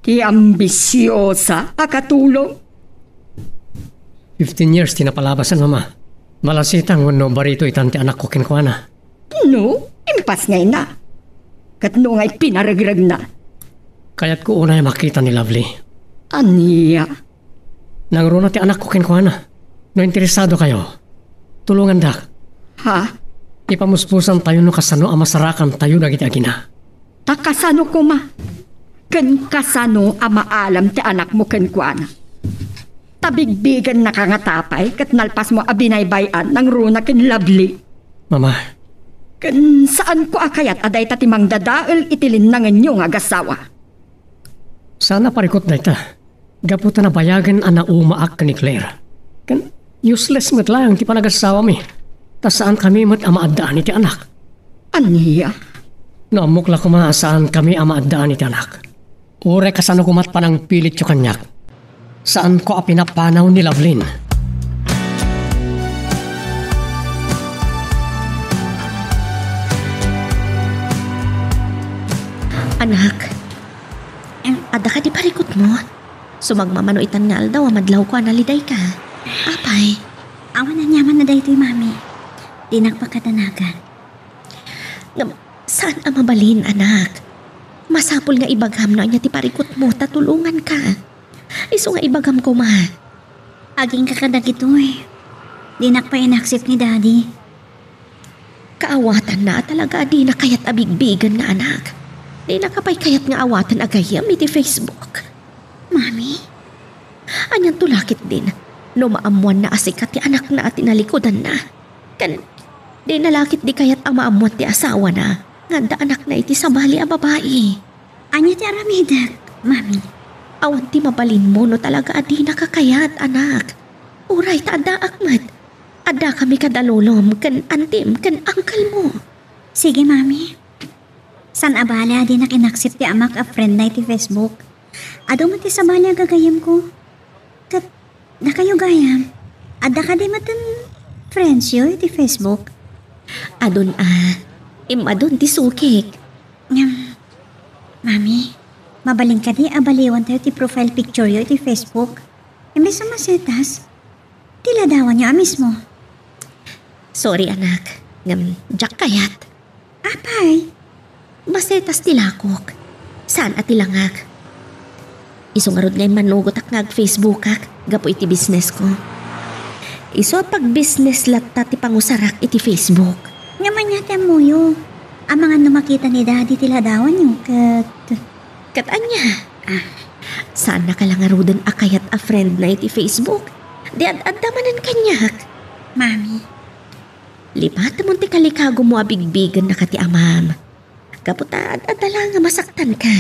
Ti ambisiosa a katulong. Fifteen years ti napalabasan, Mama. Malasitan wenno barito itan ti anakko kenkuana. No, impasngayna. Ket no ngay pinaregregna? Kayatko unay a makita ni Lovely. Ania? Nangruna ti anakko kenkuana. No interesadokayo, tulongandak. Ha? Ipamuspusantayo no kasano a masarakantayo dagiti agina. Ta kasano koma? Ken kasano a maalam ti anakmo kenkuana? Ta bigbigennaka ngata pay ket nalpasmo a binaybay-an nangruna ken Lovely. Mama. Ken saanko a kayat a dayta ti mangdadael iti linnangenyo nga agassawa. Saan a parikut dayta. Gapu ta nabayagen a naumaak ken ni Claire. Ken useless met laeng ti panagassawami, ta saankami met a maaddaan iti anak. Ania? No ammok la koma a saankami a maaddaan iti anak, uray kasano koma ti panangpilityo kaniak, saanko a pinapanaw ni Lovelyn. Anak, adda kadi parikutmo? Sumagmamano itan nga aldaw a madlawko a nalidayka. Apay? Awan aniamanna daytoy, Mami. Dinak pakadanagan. Ngem, saan a mabalin, anak. Masapul nga ibagam no ania ti parikutmo ta tulonganka. Isu nga ibagam koma. Agingga kadagitoy. Dinak pay inaksip ni Daddy. Kaawatanna a talaga a dina kayat a bigbigenna, anak. Dinaka pay kayat nga awaten a gayyem iti Facebook. Mami? Anianto la ketdin no maammoanna a sika ti anakna a tinalikudanna? Ken dina la ketdi kayat a maammoan ti asawana nga adda anakna iti sabali a babai? Ania ti aramidek, Mami? Awan ti mabalinmo no talaga a dinaka kayat, anak. Uray ta addaak met. Addakami kada lolom ken antim ken uncle mo. Sige, Mami. Saan a bale a dinak in-accept ti amak a friend na iti Facebook. Adu met ti sabali a gagayyemko. Ket dakayo gayam, adda kadi met friends yo iti Facebook? Adun a, immadun ti sukik. Ngem, Mami, mabalin kadi a baliwantayo ti profile picture yo iti Facebook? Imbes a masetas, ti ladawanyo a mismo. Sorry, anak. Ngem, diak kayat. Apay? Masetas ti lakok. Saan a ti langak. Isu ngarud nga immanugotak nga ag-Facebookak gapu iti businessko. Isu a pag-business latta ti pangusarak iti Facebook. Ngem ania ti ammoyo? Amangan no makita ni Daddy ti ladawanyo, ket Ket ania? Ah, saannaka la ngaruden a kayat a friend na iti Facebook. Di ad-adda manen kaniak. Mami. Lipatemon ti kalikagumo a bigbigennaka ti amam. Gapu ta ad-adda la nga masaktanka.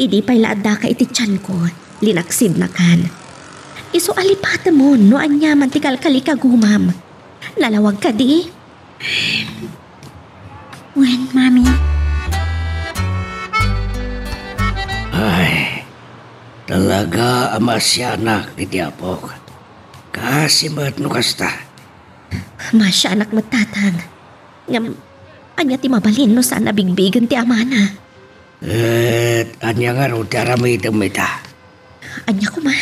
Idi pay la addaka iti tianko, linaksidnakan. Isu a lipatemon no aniaman ti kalkalikagumam. Nalawag kadi? Wen, Mami. Ay, talaga a maasianak iti apok. Kaasi met no kasta. Maasianak met, Tatang. Ngem, ania ti mabalin no saan a bigbigen ti amana? Ket ania ngarud ti aramidem ita? Ania koma?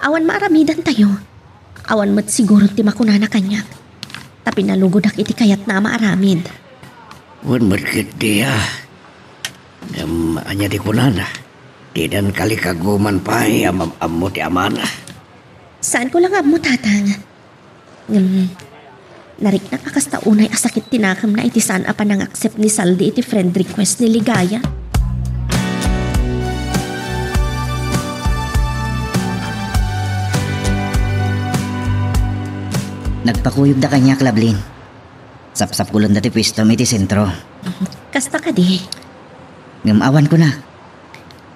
Awan maaramidantayo. Awan met siguro ti makunana kaniak. Ta pinalugodak iti kayatna a maaramid. Wen met ketdi a. Ngem ania ti kunana? Dida kalikaguman pay a maam-ammo ti amana. Saanko la nga ammo, Tatang. Ngem, nariknak a kasta unay a sakit ti nakemna iti saan a panang-accept ni Saldi iti friend request ni Ligaya. Nagpakuyogda kaniak, Lablin. Sapsapulenda ti puestom iti sentro. Kasta kadi? Ngem awan kunak.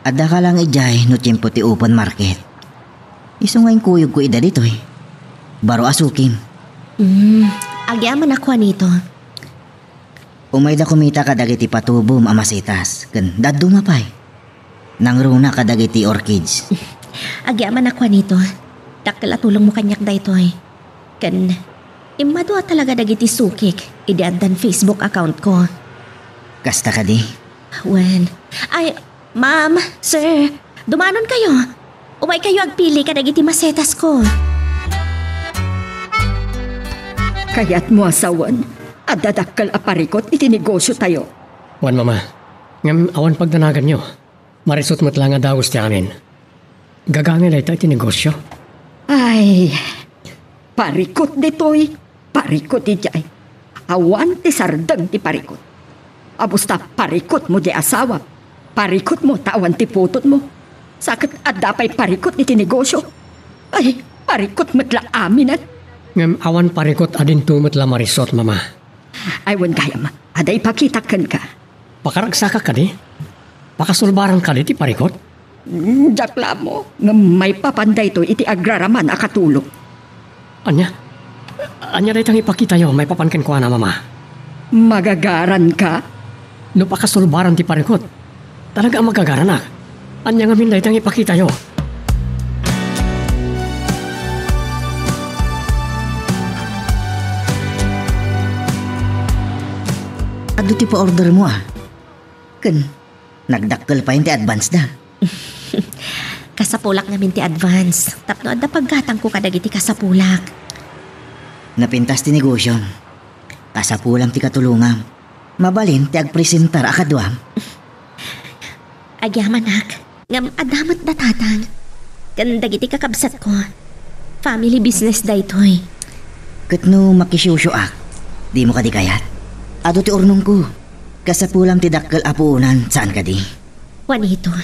Addaka lang idiay no tiempo ti open market. Isu nga inkuyogko ida ditoy. Baro a sukim. Hmm, agyamanak, Juanito. Umayda kumita kadagiti patubom a masetas ken dadduma pay. Nangruna kadagiti orchids. Agyamanak, Juanito. Dakkel a tulongmo kaniak daytoy. Ken immadu a talaga dagiti sukik idi addan Facebook accountko. Kasta kadi? Wen. Ay, ma'am, sir, dumanonkayo. Umaykayo agpili kadagiti masetasko. Kayatmo a sawen, adda dakkel a parikut iti negosiotayo. Wen, Mama. Ngem awan pagdanaganyo. Marisot met la nga dagus ti amin. Gagangay dayta iti negosio. Ay, parikut ditoy, parikut idiay. Awan ti sardeng ti parikut. Abus ta parikutmo di asawam. Parikutmo ta awan ti putotmo. Sa ket adda pay parikut iti negosio. Ay, parikut met la aminen. Ngem awan parikut a dinto met la marisot, Mama. Ay, wen gayam, adda ipakitak kenka. Pakaragsakak kadi? Pakasulbaran kadi ti parikut? Mm, diak la ammo, ngem maipapan daytoy iti agraraman a katulong. Ania? Ania dayta nga ipakitayo maipapan kenkuana, Mama? Magagaranka? No pakasulbaran ti parikut, talaga a magagaranak. Ania ngamin dayta nga ipakitayo? Adu ti pa-ordermo, a. Ken, nagdakkel payen ti advance da. Kasapulak ngamin ti advance, tapno adda paggatangko kadagiti kasapulak. Napintas ti negosiom. Kasapulam ti katulongam. Mabalin ti agpresentar a kaduam. Agyamanak, ngem adda met da tatang. Ken dagiti kakabsatko, family business daytoy. Ket no makisiusioak, dimo kadi kayat? Adu ti urnongko. Kasapulam ti dakkel a puonan, saan kadi? Juanito,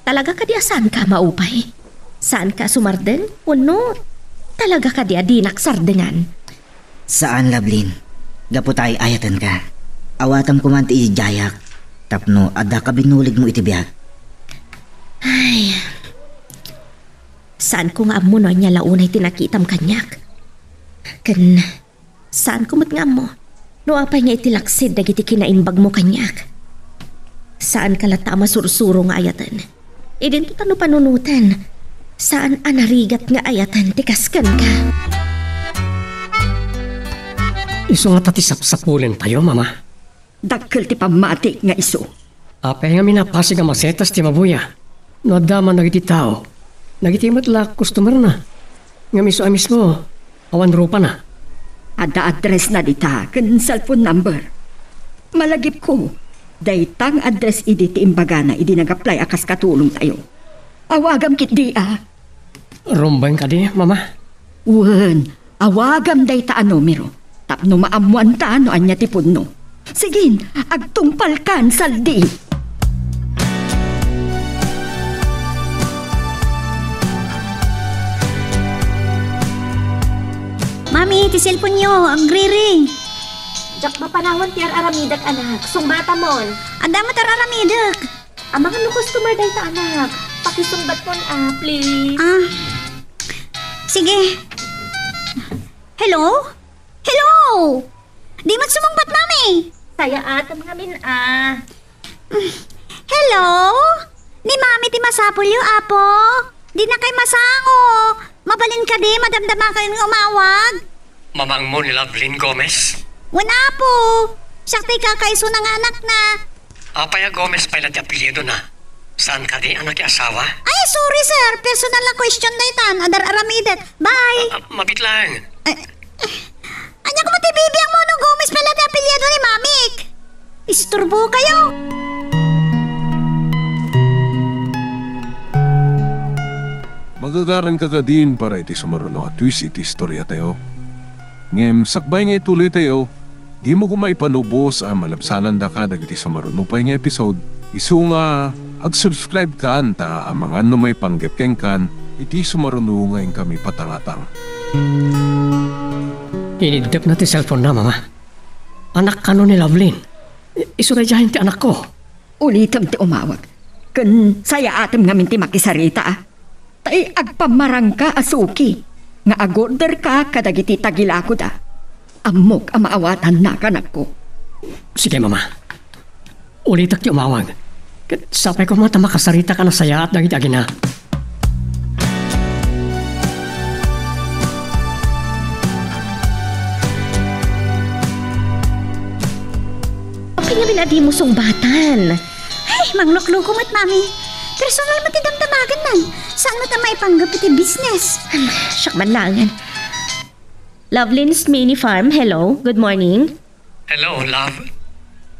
talaga kadi a saanka a maupay? Saanka a sumardeng? Wenno talaga kadi a dinak sardengan? Saan, Lablin. Gapu ta ay-ayatenka. Awatem koman ti idiayak tapno addaka binuligmo iti biag. Ay, saanko nga ammo no ania la unay ti nakitam kaniak. Ken saanko met nga ammo no apay nga iti laksid dagiti kinaimbagmo kaniak. Saanka latta a masursuro nga ayaten. Idinto ta no panunoten, saan a narigat nga ayaten ti kas kenka. Isu ngata ti sapsapulentayo, Mama. Dakkel ti pammatik nga isu. Apay ngamin a pasig a masetas ti mabuya no adda man dagiti tao, dagiti met la customerna, ngem isu a mismo, awan rupana? Adda addressna dita ken cellphone number. Malagipko, dayta nga address idi ti imbagana idi nag-apply a kas katulongtayo. Awagam ketdi a. Rumbeng kadi, Mama? Wen, awagam dayta a numero tapno maammoanta no ania ti pudno. Sige, agtungpalkan, Saldi. Mami, ti cellphone-yo, agriring. Diak mapanawan ti ar-aramidek, anak. Sungbatamon. Adda met ar-aramidek. Amangan no customer dayta, anak. Pakisungbatmon, ah, please. Ah. Sige. Hello? Hello! Di met sumungbat, Mami! Sayaatem ngamin, ah. Hello? Ni Mami ti masapulyo, Apo? Dinakay masango. Mabalin kadi, madamdamakayon nga umawag? Mamangmo ni Lovelyn Gomez? Wen, Apo. Siak ti kakaisuna nga anakna. Apay a Gomez pay la ti apelyidona? Saan kadi a nakiasawa? Ay, sorry, sir. Personal a question daytan. Adar-aramidek. Bye. Ah, ah, mabit lang. Ay, ania koma ti bibiangmo no Gomez pay la ti apelyido ni Mamik? Isturbokayo. Magagaranka kadin para iti sumaruno a twist iti istoriatayo. Ngem sakbay nga ituloytayo, dimo koma ipanubos a malabsanandaka dagiti sumaruno pay nga episode. Isu nga ag-subscribe kan ta amangan no maipanggep kenkan iti sumaruno nga inkami patangatang. Iniddepna ti cellphone-na, Mama. Anak kano ni Lovelyn? I-, isu daydiay ti anakko. Ulitem ti umawag. Ken sayaatem ngamin ti makisarita, a. Ta agpammarangka a suki nga agorderka kadagiti tagilakoda. Ammok a maawatannak, anakko. Sige, Mama. Ulitek ti umawag. Ket sapay koma ta makasaritak a nasayaat dagiti agina. Apay ngamin a dimo sungbatan? Ay, manglukloko met, Mami. Personal met ti damdamagannan. Saan met a maipanggep iti business? Hmm, siak man laengen. Lovelin's Mini Farm, hello. Good morning. Hello, love.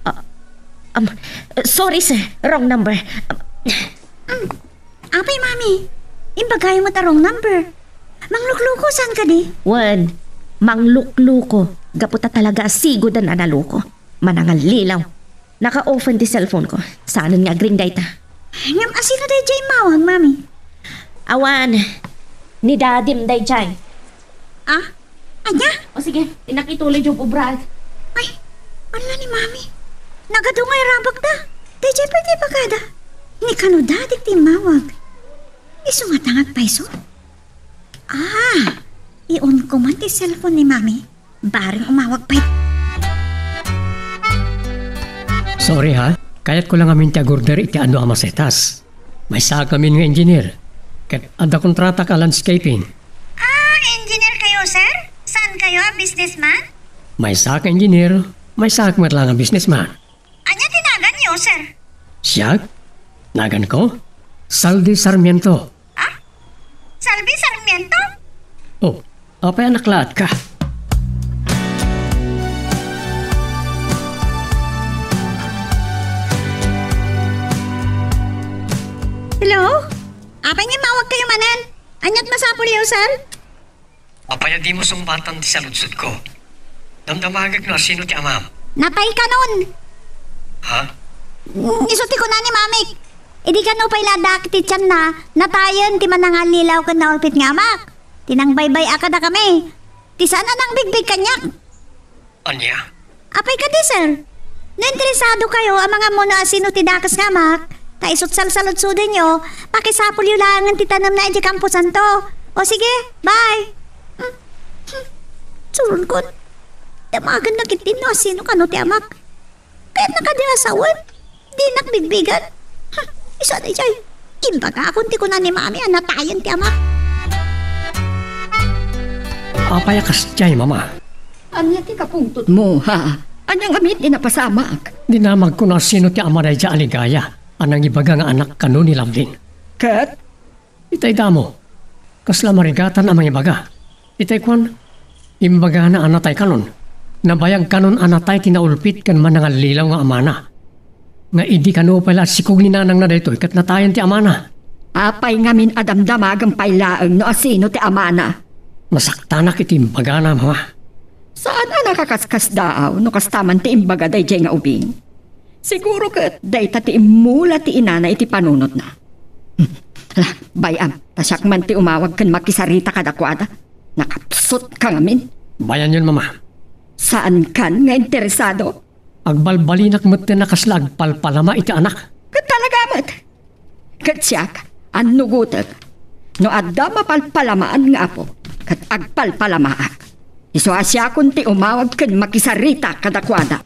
Ah, um, sorry, sir. Wrong number. Um, apay, Mami. Imbagayo met a wrong number. Manglukloko, saan kadi? Wen, manglukloko. Gapu ta talaga a sigodan a naloko. Manangallilaw. Naka-off-en ti cellphone-ko. Saanen nga agring dayta. Ngem asino daydiay immawag, Mami? Awan. Ni dadim daydiay. Ah? Ania? O sige, innak ituloy diay obraak. Ay, ala ni Mami. Nagadu nga irabakda. Daydiay pay ti ibagada. Ni kano dadik ti immawag. Isu ngata nga agpayso? Ah, i-on ko man ti cellphone ni Mami. Bareng umawag pay. Sorry ha, kayatko la ngamin ti agorder iti adu a masetas. Maysaak ngamin nga engineer, ket adda kontratak a landscaping. Ah, engineer kayo, sir? Saan kayo a businessman? Maysaak nga engineer, maysaak met la nga businessman. Ania ti naganyo, sir? Siak? Naganko? Saldi Sarmiento. Ah? Salvi Sarmiento? Oh, apay a naklaatka? Hello? Apay nga immawag kayo manen? Aniat masapulyo, sir? Apay a dimo sungbatan ti saludsodko? Damdamagek no asino ti amam. Natay kanon. Ha? Mm, isu ti kuna ni Mamik. Idi kano pay la adda ti tianna, natayen ti manangallilaw ken naulpit nga amak. Ti nangbaybay-a kadakami. Ti saan a nangbigbig kaniak. Ania? Apay kadi, sir? No interesado kayo a mangammo no asino ti dakes nga amak, ta isut' salsaludsodenyo, pakisapulyo laengen ti tanemna idiay kamposanto. O sige, bye! Suronkon, damagennak iti no asino kano ti amak. Kayatna kadi a sawen? Dinak bigbigen. Ha, isu a daydiay. Imbagakon ti kuna ni Mami a natayen ti amak. Apay a kasdiay, Mama? Ania ti kapungtotmo, ha? Ania ngamin ti napasamak? Dinamagko no asino ti ama daydiay a Ligaya a nangibaga nga anak kano ni Loveline. Ket? Itay damo, kasla marigatan a mangibaga. Itay kuan, imbagana a natay kanon. Nabayag kanon a natay ti naulpit ken manangallilaw nga amana. Nga idi kano pay la sikog ni nanangna daytoy ket natayen ti amana. Apay ngamin a damdamagen pay laeng no asino ti amana? Nasaktanak iti imbagana, Mama. Saan a nakaskasdaaw no kasta man ti imbaga daydiay nga ubing. Siguro ket dayta ti immula ti inana iti panunotna. Hmm. Hala, bay-am, ta siak man ti umawag ken makisarita kadakuada. Nakapsutka ngamin. Bayanyon, Mama. Saankan nga interesado? Agbalbalinak metten a kasla agpalpalama iti anak. Ket talaga met. Ket siak, annugotek. No adda mapalpalamaan nga apo, ket agpalpalamaak. Isu a siakon ti umawag ken makisarita kadakuada.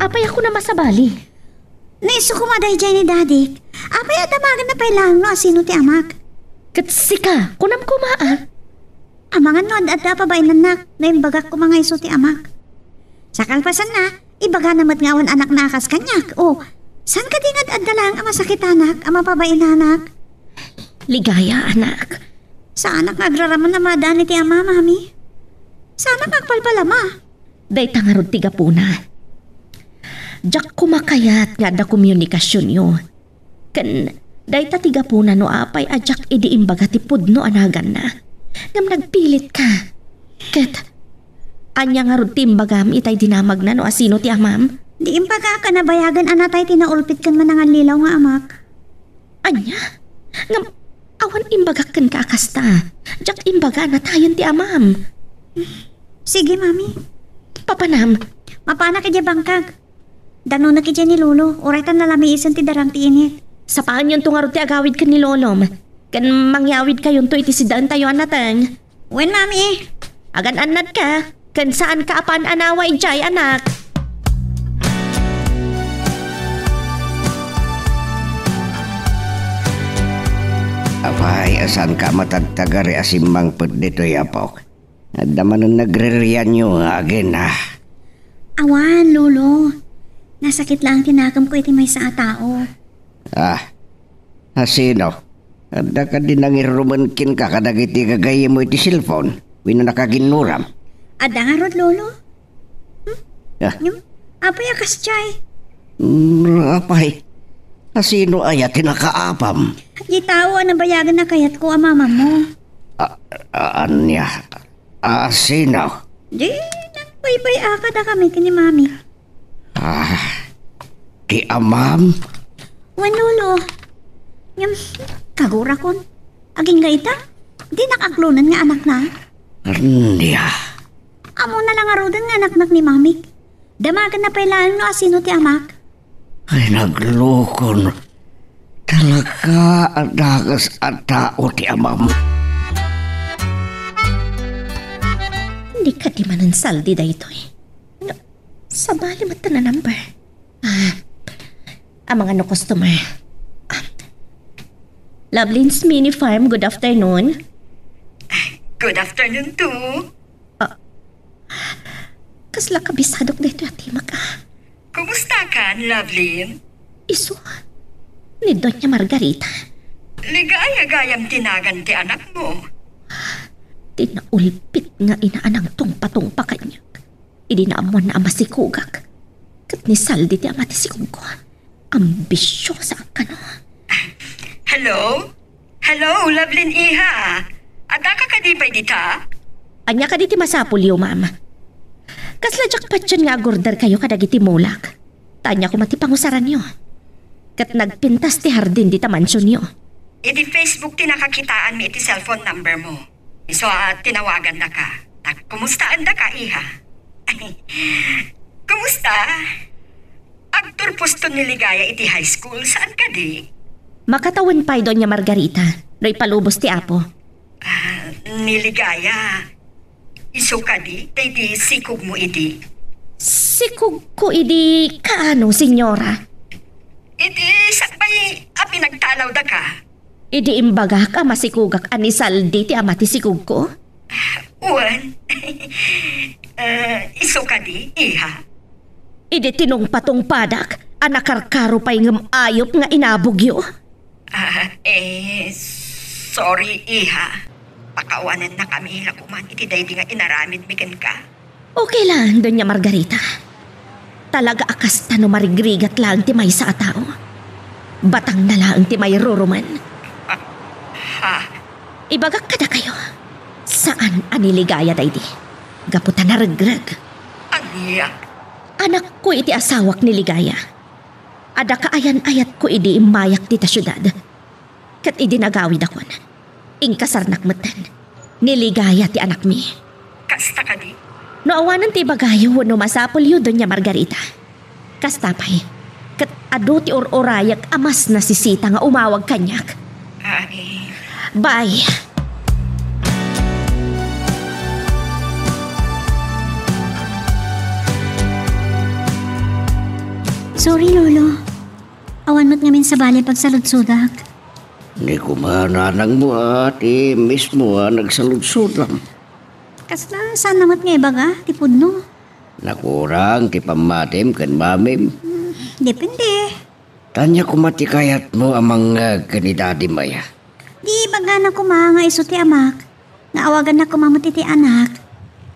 Apay a kunam a sabali? Naisu koma daydiay ni Dadik. Apay a damagenna pay laeng no asino ti amak? Ket sika, kunam koma a. Amangan no ad-adda a pabainannak, no imbagak koma nga isu ti amak. Sa kalpasanna, ibagana met nga awan anakna a kas kaniak. O, saan kadi nga ad-adda laeng a masakitanak a mapabainanak? Ligaya, anak. Saanak nga agraraman a maadaan iti ama, Mami. Saanak nga agpalpalama. Dayta ngarud ti gapuna. Diak koma kayat nga adda komunikasionyo. Ken dayta ti gapuna no apay a diak idi imbaga ti pudno a naganna. Ngem nagpilitka. Ket ania ngarud ti imbagam itay dinamagna no asino ti amam? Di imbagak a nabayagen a natay ti naulpit ken manangallilaw nga amak. Ania? Ngem awan imbagak kenka a kasta. Diak imbaga a natayen ti amam. Sige, Mami. Papanam? Mapanak idiay bangkag. Danonek idiay ni Lolo, uray ta nalamiisen ti darang ti init. Sapaanyonto ngarud ti agawid ken ni Lolom. Ken mangyawidkayonto iti siddaentayo a nateng. Wen, Mami. Agan-annadka, ken saanka a paan-anawa idiay, anak. Apay a saanka a matagtagari a simmangpet ditoy, apok? Adda manen nagririanyo nga agina. Awan, Lolo. Nasakit laeng ti nakemko iti maysa a tao. Ah, a sino? Adda kadi nangirumen kenka kadagiti gagayyemmo iti cellphone wenno nakaginnuram? Adda ngarud, Lolo. Hmm? Ah. Ngem, apay a kasdiay? Mm, apay, a sino aya ti nakaapam? Di tao a nabayagen a kayatko a mamammo. A, a, ania? A sino? Di, nagbaybay-a kadakami ken ni Mami. Ah, ti amam? Wen, Lolo. Ngem, kagurakon. Agingga ita, dinak aklonen nga anakna. Ania? Ammona la ngaruden nga anaknak ni Mamik. Damagenna pay laeng no asino ti amak. Ay, naglukon. Talaga a dakes a tao ti amam. Di kadi manen saldi daytoy. No, sabali met ta na number. Ah, amangan no customer. Ah, Loveline's Mini Farm, good afternoon. Good afternoon too. Ah, kasla kabisadok daytoy a timek, ah. Kumusta kan, Loveline? Isu, ni Doña Margarita. Ligaya gayam ti nagan ti anakmo. Ti naulpit nga ina a nangtungpatungpa kaniak. Idi naammoanna a masikogak. Ket ni saldi ti ama ti sikogko. Ambisiosa a kano. Hello? Hello, Loveline iha. Addaka kadi pay dita? Ania kadi ti masapulyo, ma'am? Kasla diak patien nga agorderkayo kadagiti mulak. Ta ania koma ti pangusaranyo? Ket nagpintas ti hardin dita mansionyo. Idi Facebook ti nakakitaanmi iti cellphone number mo. Isu a tinawagannaka. Ta kumustaendaka, iha? Kumusta? Agturposton ni Ligaya iti high school, saan kadi? Makatawen pay, Doña Margarita, no ipalubos ti Apo. Ah, ni Ligaya, isu kadi, daydi sikogmo idi? Sikogko idi kaano, señora? Iti sakbay a pinagtalawdaka. Idi imbagak a masikogak a ni Saldi ti ama ti sikogko? Wen, eh, isu kadi, iha? Idi tinungpatungpadak a nakarkaro pay ngem ayup nga inabogyo? Ah, eh, sorry, iha. Pakawanennakami la koman iti daydi nga inaramidmi kenka. Okay lang, Doña Margarita. Talaga a kasta no marigrigat laeng ti maysa a tao. Batangna laeng ti mairurumen. Ha? Ibagak kadakayo, saan a ni Ligaya daydi. Gapu ta naregreg. Ania? Anakko iti asawak ni Ligaya. Adda kaayan-ayatko idi immayak dita siudad. Ket idi nagawidakon, inkasarnak metten. Ni Ligaya ti anakmi. Kasta kadi? No awanen ti ibagayo wenno masapulyo, Doña Margarita. Kasta pay, ket adu ti ur-urayak a mas nasisita nga umawag kaniak. Ay. Bye. Sorry, Lolo. Awan met ngamin sabali pagsaludsodak. Ni koma nanangmo a ti mismo a nagsaludsodam. Kasla, saan na met nga ibaga ti pudno? Nakurang ti pammatim ken mamim? Hmm, depende. Ania koma ti kayatmo a mangngeg ken ni dadim aya? Di ibagana koma nga isu ti amak, nga awaganna koma met iti anak,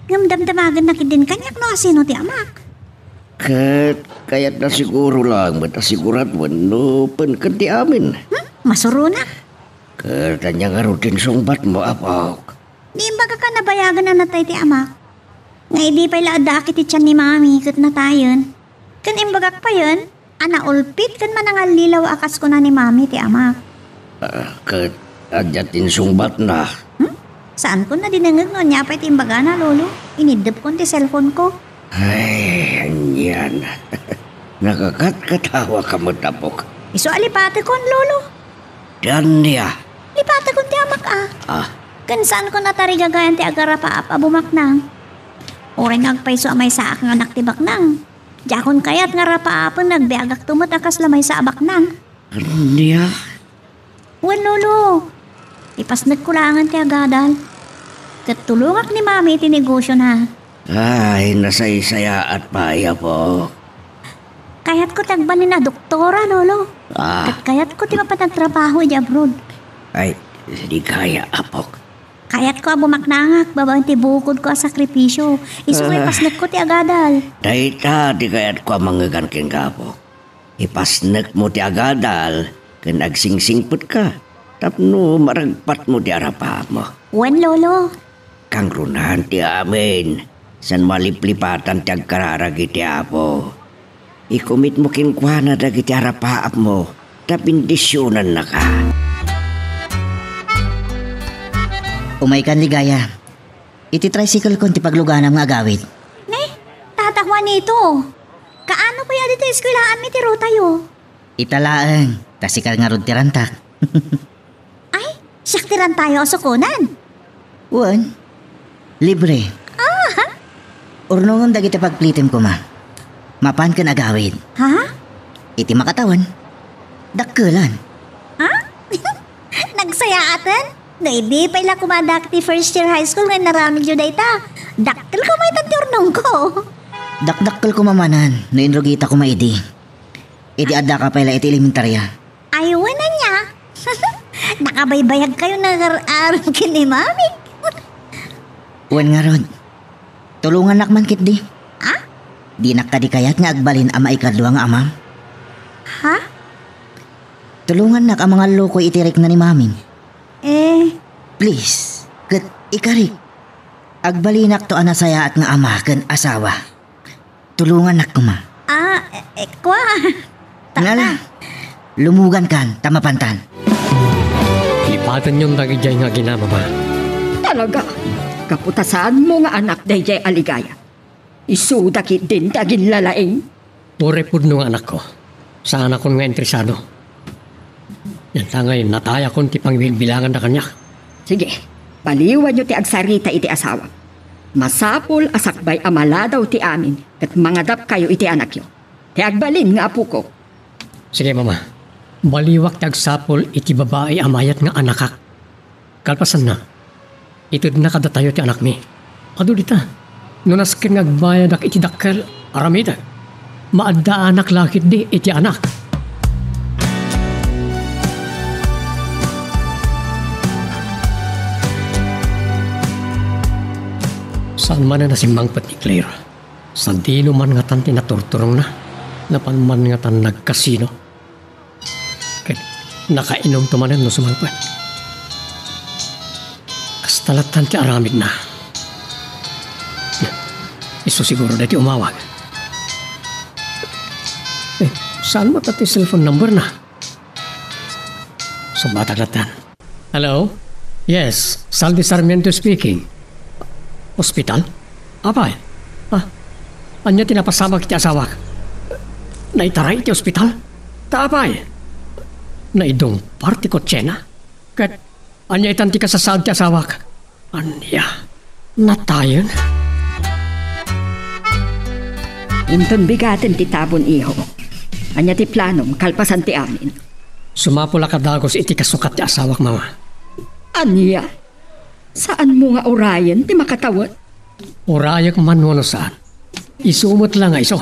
ngem damdamagenna ketdin kaniak no asino ti amak. Ket kayatna siguro laeng met a siguraduen no pen ken ti amin. Hmm? Masuronak. Ket ania ngarud ti insungbatmo, apok? Di imbagak a nabayagen a natay ti amak. Nga idi pay la addaak iti tian ni Mami ket natayen. Ken imbagak payen a naulpit ken manangallilaw a kas kuna ni Mami ti amak. Ah, ket ania ti insungbatna? Hmm? Saankon a dinengngeg no ania pay ti imbagana, Lolo. Iniddepkon ti cellphone ko. Ay, anian. Nakakatkatawa ka met, apok. Isu a lipatekon, Lolo. Ania? Lipatekon ti amak a. Ah. Ken saankon a tarigagayan ti agarapaap a bumaknang. Uray nga agpayso a maysaak nga anak ti baknang, diakon kayat nga rapaapen nga agbiagakto met a kasla maysa a baknang. Ania? Wen, Lolo. Ipasnekko laengen ti agadal. Ket tulongak ni Mami iti negosiona. Ay, nasaysayaat pay, apok. Kayatko ti agbalin a doktora, Lolo. Ah. Ket kayatko ti mapan agtrabaho idiay abroad. Ay, Ligaya, apok. Kayatko a bumaknangak babaen ti bukodko a sakripisio. Isu nga Ah. ipasnekko ti agadal. Dayta ti kayatko a mangngegan kenka, apok. Ipasnekmo ti agadal ken agsingsingpetka tapno maragpatmo ti arapaapmo. Wen, Lolo. Kangrunan ti amin, saan maliplipatan ti agkararag iti Apo. Ikumitmo kenkuana dagiti arapaapmo, ta bendisionannaka. Umaykan, Ligaya. Iti tricycle-kon ti pagluganam nga agawid. Ne? Tata Juanito, kaano kaya ditoy eskwelaanmi ti rutayo? Ita laeng, ta sika ngarud ti rantak. Ay, siak ti rantayo a sukonan. Wen, libre. Ah! Urnongem dagiti pagplitem koma. Mapan ken agawid. Ha? Iti makatawen, dakkelan. Ha? Nagsayaaten? No idi pay la koma addaak ti first year high school nga inaramidyo dayta, dakkel koma itan ti urnongko. Dakdakkel koma manen no inrugita koma idi. Idi addaka pay la iti elementarya. Ay, wen ania? Nakabaybayagkayo nga agar-aram ken ni Mami. Wen ngarud, tulongannak man ketdi. Ha? Dinak kadi kayat nga agbalin a maikadua nga amam? Ha? Tulongannak a mangallukoy iti rikna ni Mami. Eh? Please, ket ikarik. Agbalinakto a nasayaat nga ama ken asawa. Tulongannak koma. Ah, eh, eh, kua. Ngala, lumugankan, ta mapantan. Lipatenyon dagidiay nga aginana, Mama. Talaga, gapu ta saanmo nga anak daydiay a Ligaya. Isuda ketdin ti aginlalaing. Uray pudno nga anakko. Saanakon nga interesado. Ania ngay, natayakon ti pangibilbilanganda kaniak. Sige, baliwanyo ti agsarita iti asawa. Masapul a sakbay a maladaw ti amin ket mangadapkayo iti anakyo. Ti agbalin nga apoko. Sige, Mama. Baliwak ti agsapul iti babai a mayat nga anakak. Kalpasanna, itedna kadatayo ti anakmi. Adu dita, no nasken nga agbayadak iti dakkel, aramidek. Maaddaanak la ketdi iti anak. Saan manen a simmangpet ni Claire? Sadino man ngatan ti naturturongna? Napan man ngatan nagkasino? Ket nakainumto manen no sumangpet. Kasta lattan ti aramidna. Isu siguro daytoy umawag. Eh, saan met ti cellphone number na? Sumbatak lattan. Hello? Yes, Saldi Sarmiento speaking. Ospital? Apay? Ah, ania ti napasamak iti asawak? Naitaray iti ospital? Ta apay? Naidumpar ti kotsena? Ket ania itan ti kasasaad ti asawak? Ania? Natayen? Inton bigaten ti tabon, iho. Ania ti planom kalpasan ti amin? Sumapul a kadagus iti kasukat ti asawak, Mama. Ania? Saanmo nga urayen ti makatawen? Urayek man wenno saan. Isu met la nga isu.